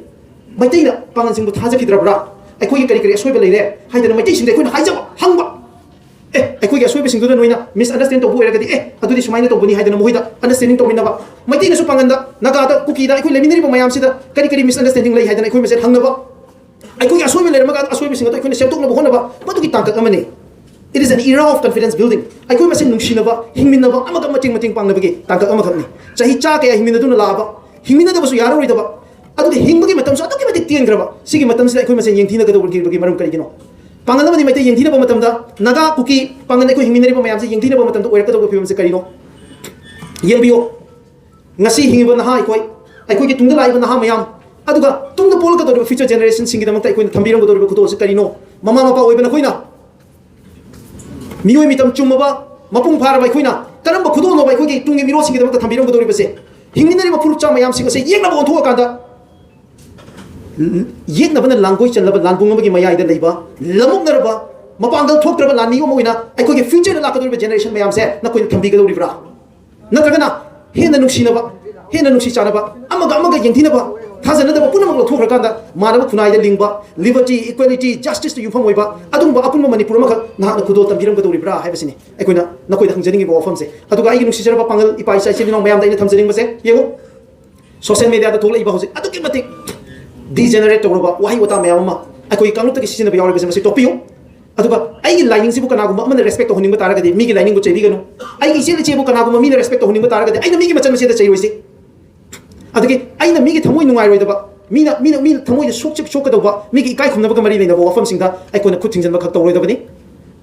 ꯃꯩꯇꯩꯅ ꯄꯥꯉꯜꯁꯤꯡꯕꯨ ꯊꯥꯖꯈꯤꯗ꯭ꯔꯕ꯭ꯔꯥ? ꯑꯩꯈꯣꯏꯒꯤ ꯀꯔꯤ ꯀꯔꯤ ꯑꯁꯣꯏꯕ ꯂꯩꯔꯦ ꯍꯥꯏꯗꯅ ꯃꯩꯇꯩꯁꯤꯡꯗ ꯑꯩꯈꯣꯏꯅ ꯍꯥꯏꯖꯕ, ꯍꯪꯕ꯫ ꯑꯦ, ꯑꯩꯈꯣꯏꯒꯤ ꯑꯁꯣꯏꯕꯁꯤꯡꯗꯨꯗ ꯅꯣꯏꯅ misunderstand ꯇꯧꯕ ꯑꯣꯏꯔꯒꯗꯤ, ꯑꯦ, ꯑꯗꯨꯗꯤ ꯁꯨꯃꯥꯏꯅ ꯇꯧꯕꯅꯤ ꯍꯥꯏꯗꯅ ꯃꯈꯣꯏꯗ understanding ꯇꯧꯃꯤꯟꯅꯕ꯫ ꯃꯩꯇꯩꯅꯁꯨ ꯄꯥꯉꯜꯗ, ꯅꯥꯒꯥꯗ, ꯀꯨꯀꯤꯗ ꯑꯩꯈꯣꯏ ꯂꯩꯃꯤꯟꯅꯔꯤꯕ ꯃꯌꯥꯝꯁꯤꯗ ꯀꯔꯤ ꯀꯔꯤ misunderstanding ꯂꯩ ꯍꯥꯏꯗꯅ ꯑꯩꯈꯣꯏ ꯃꯁꯦꯜ ꯍꯪꯅꯕ꯫ ꯑꯩꯈꯣꯏꯒꯤ ꯑꯁꯣꯏꯕ ꯂꯩꯔꯝꯃꯒ ꯑꯁꯣꯏꯕꯁꯤꯡ ꯑꯗꯨ ꯑꯩꯈꯣꯏꯅ ꯁꯦꯝꯗꯣꯛꯅꯕ ꯍꯣꯠꯅꯕ, ꯃꯗꯨꯒꯤ ꯇꯥꯡꯀꯛ ꯑꯃꯅꯤ꯫ It is an era of confidence building. ꯑꯩꯈꯣꯏ ꯃꯁꯦꯜ ꯅꯨꯡꯁꯤꯅꯕ, ꯍꯤꯡꯃꯤꯟꯅꯕ, ꯑꯃꯒ ꯃꯇꯦꯡ ꯃꯇꯦꯡ ꯄꯥꯡꯅꯕꯒꯤ ꯇꯥꯡꯀꯛ ꯑꯃꯈꯛꯅꯤ꯫ ꯆꯍꯤ ꯆꯥ ꯀꯌꯥ ꯍꯤꯡꯃꯤꯟꯅꯗꯨꯅ ꯂꯥꯛꯑꯕ, ꯍꯤꯡꯃꯤꯟꯅꯗꯕꯁꯨ ꯌꯥꯔꯔꯣꯏꯗꯕ, ꯑꯗꯨꯒ ꯍꯤꯡꯕꯒꯤ ꯃꯇꯝꯁꯨ ꯑꯗꯨꯛꯀꯤ ꯃꯇꯤꯛ ꯇꯦꯟꯈ꯭ꯔꯕ, ꯁꯤꯒꯤ ꯃꯇꯝꯁꯤꯗ ꯑꯩꯈꯣꯏ ꯃꯁꯦꯜ ꯌꯦꯡꯊꯤꯅꯒꯗꯧꯕꯒꯤ ꯃꯔꯝ ꯀꯔꯤꯒꯤꯅꯣ? ꯄꯥꯡꯒꯜ ꯑꯃꯗꯤ ꯃꯩꯇꯩ ꯌꯦꯡꯊꯤꯅꯕ ꯃꯇꯝꯗ, ꯅꯥꯒꯥ, ꯀꯨꯀꯤ, ꯄꯥꯡꯒꯜ ꯑꯩꯈꯣꯏ ꯍꯤꯡꯃꯤꯟꯅꯔꯤꯕ ꯃꯌꯥꯝꯁꯦ ꯌꯦꯡꯊꯤꯅꯕ ꯃꯇꯝꯗ ꯑꯣꯏꯔꯛꯀꯗꯧꯕ ꯐꯤꯕꯝꯁꯦ ꯀꯔꯤꯅꯣ? ꯌꯦꯡꯕꯤꯌꯨ, ꯉꯁꯤ ꯍꯤꯡꯉꯤꯕ ꯅꯍꯥ ꯑꯩꯈꯣꯏ, ꯑꯩꯈꯣꯏꯒꯤ ꯇꯨꯡꯗ ꯂꯥꯛꯏꯕ ꯅꯍꯥ ꯃꯌꯥꯝ, ꯑꯗꯨꯒ ꯇꯨꯡꯗ ꯄꯣꯛꯂꯛꯀꯗꯧꯔꯤꯕ future generationꯁꯤꯡꯒꯤꯗꯃꯛꯇ ꯑꯩꯈꯣꯏꯅ ꯊꯝꯕꯤꯔꯝꯒꯗꯧꯔꯤꯕ ꯈꯨꯗꯣꯜꯁꯦ ꯀꯔꯤꯅꯣ? ꯃꯃꯥ ꯃꯄꯥ ꯑꯣꯏꯕ ꯅꯈꯣꯏꯅ, ꯃꯤꯑꯣꯏ ꯃꯤꯇꯝ ꯆꯨꯝꯃꯕ, ꯃꯄꯨꯡ ꯐꯥꯔꯕ ꯑꯩꯈꯣꯏꯅ ꯀꯔꯝꯕ ꯈꯨꯗꯣꯜꯅꯣꯕ ꯑꯩꯈꯣꯏꯒꯤ ꯇꯨꯡꯒꯤ ꯃꯤꯔꯣꯜꯁꯤꯡꯒꯤꯗꯃꯛꯇ ꯊꯝꯕꯤꯔꯝꯒꯗꯧꯔꯤꯕꯁꯦ? ꯍꯤꯡꯃꯤꯟꯅꯔꯤꯕ ꯐꯨꯔꯨꯞꯆꯥ ꯃꯌꯥꯝꯁꯤꯡ ꯑꯁꯦ ꯌꯦꯛꯅꯕ ꯑꯣꯟꯊꯣꯛꯑꯀꯥꯟꯗ, ꯌꯦꯛꯅꯕꯅ ꯂꯥꯡꯒꯣꯏ ꯆꯜꯂꯕ ꯂꯥꯟꯕꯨꯡ ꯑꯃꯒꯤ ꯃꯌꯥꯏꯗ ꯂꯩꯕ, ꯂꯝꯃꯣꯛꯅꯔꯕ, ꯃꯄꯥꯡꯒꯜ ꯊꯣꯛꯇ꯭ꯔꯕ ꯂꯥꯟꯃꯤ ꯑꯃ ꯑꯣꯏꯅ ꯑꯩꯈꯣꯏꯒꯤ futureꯗ ꯂꯥꯛꯀꯗꯧꯔꯤꯕ generation ꯃꯌꯥꯝꯁꯦ ꯅꯈꯣꯏꯅ ꯊꯝꯕꯤꯒꯗꯧꯔꯤꯕ꯭ꯔꯥ? ꯅꯠꯇ꯭ꯔꯒꯅ ꯍꯦꯟꯅ ꯅꯨꯡꯁꯤꯅꯕ, ꯍꯦꯟꯅ ꯅꯨꯡꯁꯤ ꯆꯥꯟꯅꯕ, ꯑꯃꯒ ꯑꯃꯒ ꯌꯦꯡꯊꯤꯅꯕ, ꯊꯥꯖꯅꯗꯕ ꯄꯨꯝꯅꯃꯛ ꯂꯧꯊꯣꯛꯈ꯭ꯔꯀꯥꯟꯗ ꯃꯥꯟꯅꯕ ꯈꯨꯟꯅꯥꯏꯗ ꯂꯤꯡꯕ, liberty, equality, justiceꯇ ꯌꯨꯝꯐꯝ ꯑꯣꯏꯕ ꯑꯗꯨꯒꯨꯝꯕ ꯑꯄꯨꯟꯕ ꯃꯅꯤꯄꯨꯔ ꯑꯃꯈꯛ ꯅꯍꯥꯛꯅ ꯈꯨꯗꯣꯜ ꯇꯝꯕꯤꯔꯝꯒꯗꯧꯔꯤꯕ꯭ꯔꯥ ꯍꯥꯏꯕꯁꯤꯅꯤ ꯑꯩꯈꯣꯏꯅ ꯅꯈꯣꯏꯗ ꯍꯪꯖꯅꯤꯡꯉꯤꯕ ꯋꯥꯐꯝꯁꯦ꯫ ꯑꯗꯨꯒ ꯑꯩꯒꯤ ꯅꯨꯡꯁꯤꯖꯔꯕ ꯄꯥꯡꯒꯜ ꯏꯄꯥ ꯏꯆꯥ ꯏꯆꯤꯜ ꯏꯅꯥꯎ ꯃꯌꯥꯝꯗ ꯑꯩꯅ ꯊꯝꯖꯅꯤꯡꯕꯁꯦ, ꯌꯦꯡꯉꯨ, social mediaꯗ ꯊꯣꯛꯂꯛꯏꯕ ꯍꯧꯖꯤꯛ ꯑꯗꯨꯛꯀꯤ ꯃꯇꯤꯛ degenerate ꯇꯧꯔꯕ ꯋꯥꯍꯩ ꯋꯥꯇꯥ ꯃꯌꯥꯝ ꯑꯃ ꯑꯩꯈꯣꯏꯒꯤ ꯀꯥꯡꯂꯨꯞꯇꯒꯤ ꯁꯤꯖꯤꯟꯅꯕ ꯌꯥꯎꯔꯤꯕꯁꯦ ꯃꯁꯤ ꯇꯣꯛꯄꯤꯌꯨ꯫ ꯑꯗꯨꯒ ꯑꯩꯒꯤ ꯂꯥꯏꯅꯤꯡꯁꯤꯕꯨ ꯀꯅꯥꯒꯨꯝꯕ ꯑꯃꯅ respect ꯇꯧꯍꯟꯅꯤꯡꯕ ꯇꯥꯔꯒꯗꯤ ꯃꯤꯒꯤ ꯂꯥꯏꯅꯤꯡꯕꯨ ꯆꯩꯕꯤꯒꯅꯨ꯫ ꯑꯩꯒꯤ ꯏꯆꯦꯜ ꯏꯆꯦꯕꯨ ꯀꯅꯥꯒꯨꯝꯕ ꯃꯤꯅ respect ꯇꯧꯍꯟꯅꯤꯡꯕ ꯇꯥꯔꯒꯗꯤ ꯑꯩꯅ ꯃꯤꯒꯤ ꯃꯆꯟ ꯃꯆꯦꯗ ꯆꯩꯔꯣꯏꯁꯤ꯫ ꯑꯗꯒꯤ ꯑꯩꯅ ꯃꯤꯒꯤ ꯊꯃꯣꯏ ꯅꯨꯡꯉꯥꯏꯔꯣꯏꯗꯕ, ꯃꯤꯅ, ꯃꯤꯅ, ꯃꯤꯅ ꯊꯃꯣꯏꯗ ꯁꯣꯛꯆ-, ꯁꯣꯛꯀꯗꯧꯕ, ꯃꯤꯒꯤ ꯏꯀꯥꯏ ꯈꯨꯝꯅꯕꯒ ꯃꯔꯤ ꯂꯩꯅꯕ ꯋꯥꯐꯝꯁꯤꯡꯗ ꯑꯩꯈꯣꯏꯅ ꯈꯨꯠ ꯊꯤꯡꯖꯤꯟꯕ ꯈꯛ ꯇꯧꯔꯣꯏꯗꯕꯅꯤ꯫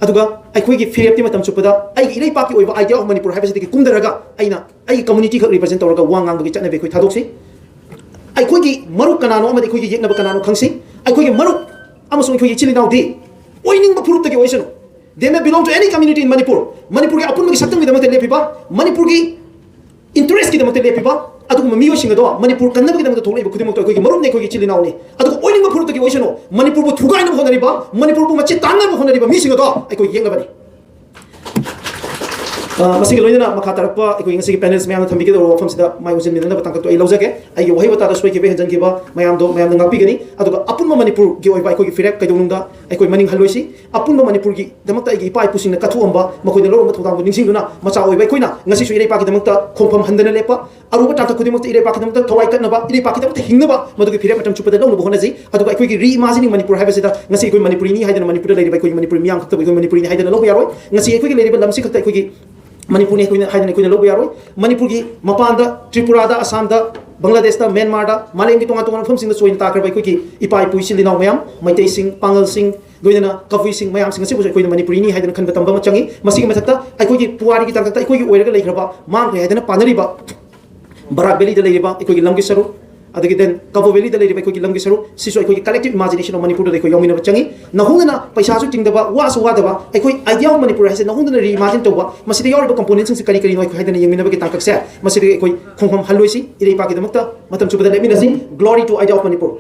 ꯑꯗꯨꯒ ꯑꯩꯈꯣꯏꯒꯤ ꯐꯤꯔꯦꯞꯇꯤ ꯃꯇꯝ ꯆꯨꯞꯄꯗ ꯑꯩꯒꯤ ꯏꯔꯩꯄꯥꯛꯀꯤ ꯑꯣꯏꯕ Idea of Manipur ꯍꯥꯏꯕꯁꯤꯗꯒꯤ ꯀꯨꯝꯊꯔꯒ ꯑꯩꯅ ꯑꯩꯒꯤ community ꯈꯛ represent ꯇꯧꯔꯒ ꯋꯥ ꯉꯥꯡꯕꯒꯤ ꯆꯠꯅꯕꯤ ꯑꯩꯈꯣꯏ ꯊꯥꯗꯣꯛꯁꯤ꯫ ꯑꯩꯈꯣꯏꯒꯤ ꯃꯔꯨꯞ ꯀꯅꯥꯅꯣ ꯑꯃꯗꯤ ꯑꯩꯈꯣꯏꯒꯤ ꯌꯦꯛꯅꯕ ꯀꯅꯥꯅꯣ ꯈꯪꯁꯤ꯫ ꯑꯩꯈꯣꯏꯒꯤ ꯃꯔꯨꯞ ꯑꯃꯁꯨꯡ ꯑꯩꯈꯣꯏꯒꯤ ꯏꯆꯤꯜ ꯏꯅꯥꯎꯗꯤ ꯑꯣꯏꯅꯤꯡꯕ ꯐꯨꯔꯨꯞꯇꯒꯤ ꯑꯣꯏꯁꯅꯨ, they may belong to any community in Manipur, ꯃꯅꯤꯄꯨꯔꯒꯤ ꯑꯄꯨꯟꯕꯒꯤ ꯁꯛꯇꯝꯒꯤꯗꯃꯛꯇ ꯂꯦꯞꯄꯤꯕ, ꯃꯅꯤꯄꯨꯔꯒꯤ interestꯀꯤꯗꯃꯛꯇ ꯂꯦꯞꯄꯤꯕ ꯑꯗꯨꯒꯨꯝꯕ ꯃꯤꯑꯣꯏꯁꯤꯡ ꯑꯗꯣ ꯃꯅꯤꯄꯨꯔ ꯀꯟꯅꯕꯒꯤꯗꯃꯛꯇ ꯊꯣꯛꯂꯛꯏꯕ ꯈꯨꯗꯤꯡꯃꯛꯇꯣ ꯑꯩꯈꯣꯏꯒꯤ ꯃꯔꯨꯞꯅꯤ, ꯑꯩꯈꯣꯏꯒꯤ ꯏꯆꯤꯜ ꯏꯅꯥꯎꯅꯤ꯫ ꯑꯗꯨꯒ ꯑꯣꯏꯅꯤꯡꯕ ꯐꯨꯔꯨꯞꯇꯒꯤ ꯑꯣꯏꯁꯅꯨ, ꯃꯅꯤꯄꯨꯔꯕꯨ ꯊꯨꯒꯥꯏꯅꯕ ꯍꯣꯠꯅꯔꯤꯕ, ꯃꯅꯤꯄꯨꯔꯕꯨ ꯃꯆꯦꯠ ꯇꯥꯟꯅꯕ ꯍꯣꯠꯅꯔꯤꯕ ꯃꯤꯁꯤꯡ ꯑꯗꯣ ꯑꯩꯈꯣꯏ ꯌꯦꯛꯅꯕꯅꯤ꯫ ꯑ, ꯃꯁꯤꯒꯤ ꯂꯣꯏꯅꯅ ꯃꯈꯥ ꯇꯥꯔꯛꯄ ꯑꯩꯈꯣꯏ ꯉꯁꯤꯒꯤ panelist ꯃꯌꯥꯝꯅ ꯊꯝꯕꯤꯒꯗꯧꯔꯕ ꯋꯥꯐꯝꯁꯤꯗ ꯃꯥꯏ ꯑꯣꯟꯁꯤꯟꯃꯤꯟꯅꯅꯕ ꯇꯥꯡꯀꯛꯇꯣ ꯑꯩ ꯂꯧꯖꯒꯦ꯫ ꯑꯩꯒꯤ ꯋꯥꯍꯩ ꯋꯥꯇꯥꯗ ꯁꯣꯏꯈꯤꯕ ꯍꯦꯟꯖꯟꯈꯤꯕ ꯃꯌꯥꯝꯗꯣ ꯃꯌꯥꯝꯅ ꯉꯥꯛꯄꯤꯒꯅꯤ꯫ ꯑꯗꯨꯒ ꯑꯄꯨꯟꯕ ꯃꯅꯤꯄꯨꯔꯒꯤ ꯑꯣꯏꯕ ꯑꯩꯈꯣꯏꯒꯤ ꯐꯤꯔꯦꯞ ꯀꯩꯗꯧꯅꯨꯡꯗ ꯑꯩꯈꯣꯏ ꯃꯅꯤꯡ ꯍꯜꯂꯣꯏꯁꯤ꯫ ꯑꯄꯨꯟꯕ ꯃꯅꯤꯄꯨꯔꯒꯤꯗꯃꯛꯇ ꯑꯩꯒꯤ ꯏꯄꯥ ꯏꯄꯨꯁꯤꯡꯅ ꯀꯠꯊꯣꯛꯑꯝꯕ, ꯃꯈꯣꯏꯅ ꯂꯧꯔꯝꯕ ꯊꯧꯗꯥꯡꯗꯨ ꯅꯤꯡꯁꯤꯡꯗꯨꯅ ꯃꯆꯥ ꯑꯣꯏꯕ ꯑꯩꯈꯣꯏꯅ ꯉꯁꯤꯁꯨ ꯏꯔꯩꯄꯥꯛꯀꯤꯗꯃꯛꯇ ꯈꯣꯡꯐꯝ ꯍꯟꯗꯅ ꯂꯦꯞꯄ, ꯑꯔꯨꯕ ꯇꯥꯡꯀꯛ ꯈꯨꯗꯤꯡꯃꯛꯇ ꯏꯔꯩꯄꯥꯛꯀꯤꯗꯃꯛꯇ ꯊꯋꯥꯏ ꯀꯠꯅꯕ, ꯏꯔꯩꯄꯥꯛꯀꯤꯗꯃꯛꯇ ꯍꯤꯡꯅꯕ ꯃꯗꯨꯒꯤ ꯐꯤꯔꯦꯞ ꯃꯇꯝ ꯆꯨꯞꯄꯗ ꯂꯧꯅꯕ ꯍꯣꯠꯅꯖꯩ꯫ ꯑꯗꯨꯒ ꯑꯩꯈꯣꯏꯒꯤ reimagining Manipur ꯍꯥꯏꯕꯁꯤꯗ ꯉꯁꯤ ꯑꯩꯈꯣꯏ ꯃꯅꯤꯄꯨꯔꯤꯅꯤ ꯍꯥꯏꯗꯅ ꯃꯅꯤꯄꯨꯔꯗ ꯂꯩꯔꯤꯕ ꯑꯩꯈꯣꯏꯒꯤ ꯃꯅꯤꯄꯨꯔꯤ ꯃꯤꯌꯥꯝ ꯈꯛꯇꯕꯨ ꯑꯩꯈꯣꯏ ꯃꯅꯤꯄꯨꯔꯤꯅꯤ ꯍꯥꯏꯗꯅ ꯂꯧꯕ ꯌꯥꯔꯣꯏ꯫ ꯉꯁꯤ ꯑꯩꯈꯣꯏꯒꯤ ꯂꯩꯔꯤꯕ ꯂꯝꯁꯤ ꯈꯛꯇ ꯑꯩꯈꯣꯏꯒꯤ ꯃꯅꯤꯄꯨꯔꯅꯤ ꯑꯩꯈꯣꯏꯅ ꯍꯥꯏꯗꯅ ꯑꯩꯈꯣꯏꯅ ꯂꯧꯕ ꯌꯥꯔꯣꯏ꯫ ꯃꯅꯤꯄꯨꯔꯒꯤ ꯃꯄꯥꯟꯗ, ꯇ꯭ꯔꯤꯄꯨꯔꯥꯗ, ꯑꯁꯥꯝꯗ, ꯕꯪꯒ꯭ꯂꯥꯗꯦꯁꯇ, ꯃ꯭ꯌꯥꯟꯃꯥꯔꯗ, ꯃꯥꯂꯦꯝꯒꯤ ꯇꯣꯉꯥꯟ ꯇꯣꯉꯥꯟꯕ ꯃꯐꯝꯁꯤꯡꯗ ꯆꯣꯏꯅ ꯇꯥꯈ꯭ꯔꯕ ꯑꯩꯈꯣꯏꯒꯤ ꯏꯄꯥ ꯏꯄꯨ ꯏꯆꯤꯜ ꯏꯅꯥꯎ ꯃꯌꯥꯝ, ꯃꯩꯇꯩꯁꯤꯡ, ꯄꯥꯉꯜꯁꯤꯡ, ꯂꯣꯏꯅꯅ ꯀꯕꯨꯏꯁꯤꯡ ꯃꯌꯥꯝꯁꯤꯡ ꯑꯁꯤꯕꯨꯁꯨ ꯑꯩꯈꯣꯏꯅ ꯃꯅꯤꯄꯨꯔꯤꯅꯤ ꯍꯥꯏꯗꯅ ꯈꯟꯕ ꯇꯝꯕ ꯑꯃ ꯆꯪꯏ꯫ ꯃꯁꯤꯒꯤ ꯃꯊꯛꯇ ꯑꯩꯈꯣꯏꯒꯤ ꯄꯨꯋꯥꯔꯤꯒꯤ ꯇꯥꯡꯀꯛꯇ ꯑꯩꯈꯣꯏꯒꯤ ꯑꯣꯏꯔꯒ ꯂꯩꯈ꯭ꯔꯕ, ꯃꯥꯡꯈ꯭ꯔꯦ ꯍꯥꯏꯗꯅ ꯄꯥꯅꯔꯤꯕ ꯕꯔꯥꯛ ꯚꯦꯂꯤꯗ ꯂꯩꯔꯤꯕ ꯑꯩꯈꯣꯏꯒꯤ ꯂꯝꯒꯤ ꯁꯔꯨꯛ, ꯑꯗꯒꯤ then ꯀꯕꯣ ꯚꯦꯂꯤꯗ ꯂꯩꯔꯤꯕ ꯑꯩꯈꯣꯏꯒꯤ ꯂꯝꯒꯤ ꯁꯔꯨꯛ, ꯁꯤꯁꯨ ꯑꯩꯈꯣꯏꯒꯤ collective imagination of ꯃꯅꯤꯄꯨꯔꯗ ꯑꯩꯈꯣꯏ ꯌꯥꯎꯃꯤꯟꯅꯕ ꯆꯪꯏ꯫ ꯅꯧꯍꯧꯅꯅ ꯄꯩꯁꯥꯁꯨ ꯇꯤꯡꯗꯕ, ꯋꯥꯁꯨ ꯋꯥꯗꯕ, ꯑꯩꯈꯣꯏ idea of ꯃꯅꯤꯄꯨꯔ ꯍꯥꯏꯁꯦ ꯅꯧꯍꯧꯅꯅ reimagine ꯇꯧꯕ, ꯃꯁꯤꯗ ꯌꯥꯎꯔꯤꯕ componentꯁꯤꯡꯁꯦ ꯀꯔꯤ ꯀꯔꯤꯅꯣ ꯑꯩꯈꯣꯏ ꯍꯥꯏꯗꯅ ꯌꯦꯡꯃꯤꯟꯅꯕꯒꯤ ꯇꯥꯡꯀꯛꯁꯦ, ꯃꯁꯤꯗꯒꯤ ꯑꯩꯈꯣꯏ ꯈꯣꯡꯐꯝ ꯍꯜꯂꯣꯏꯁꯤ꯫ ꯏꯔꯩꯄꯥꯛꯀꯤꯗꯃꯛꯇ ꯃꯇꯝ ꯆꯨꯞꯄꯗ ꯂꯦꯞꯃꯤꯟꯅꯁꯤ꯫ Glory to idea of Manipur.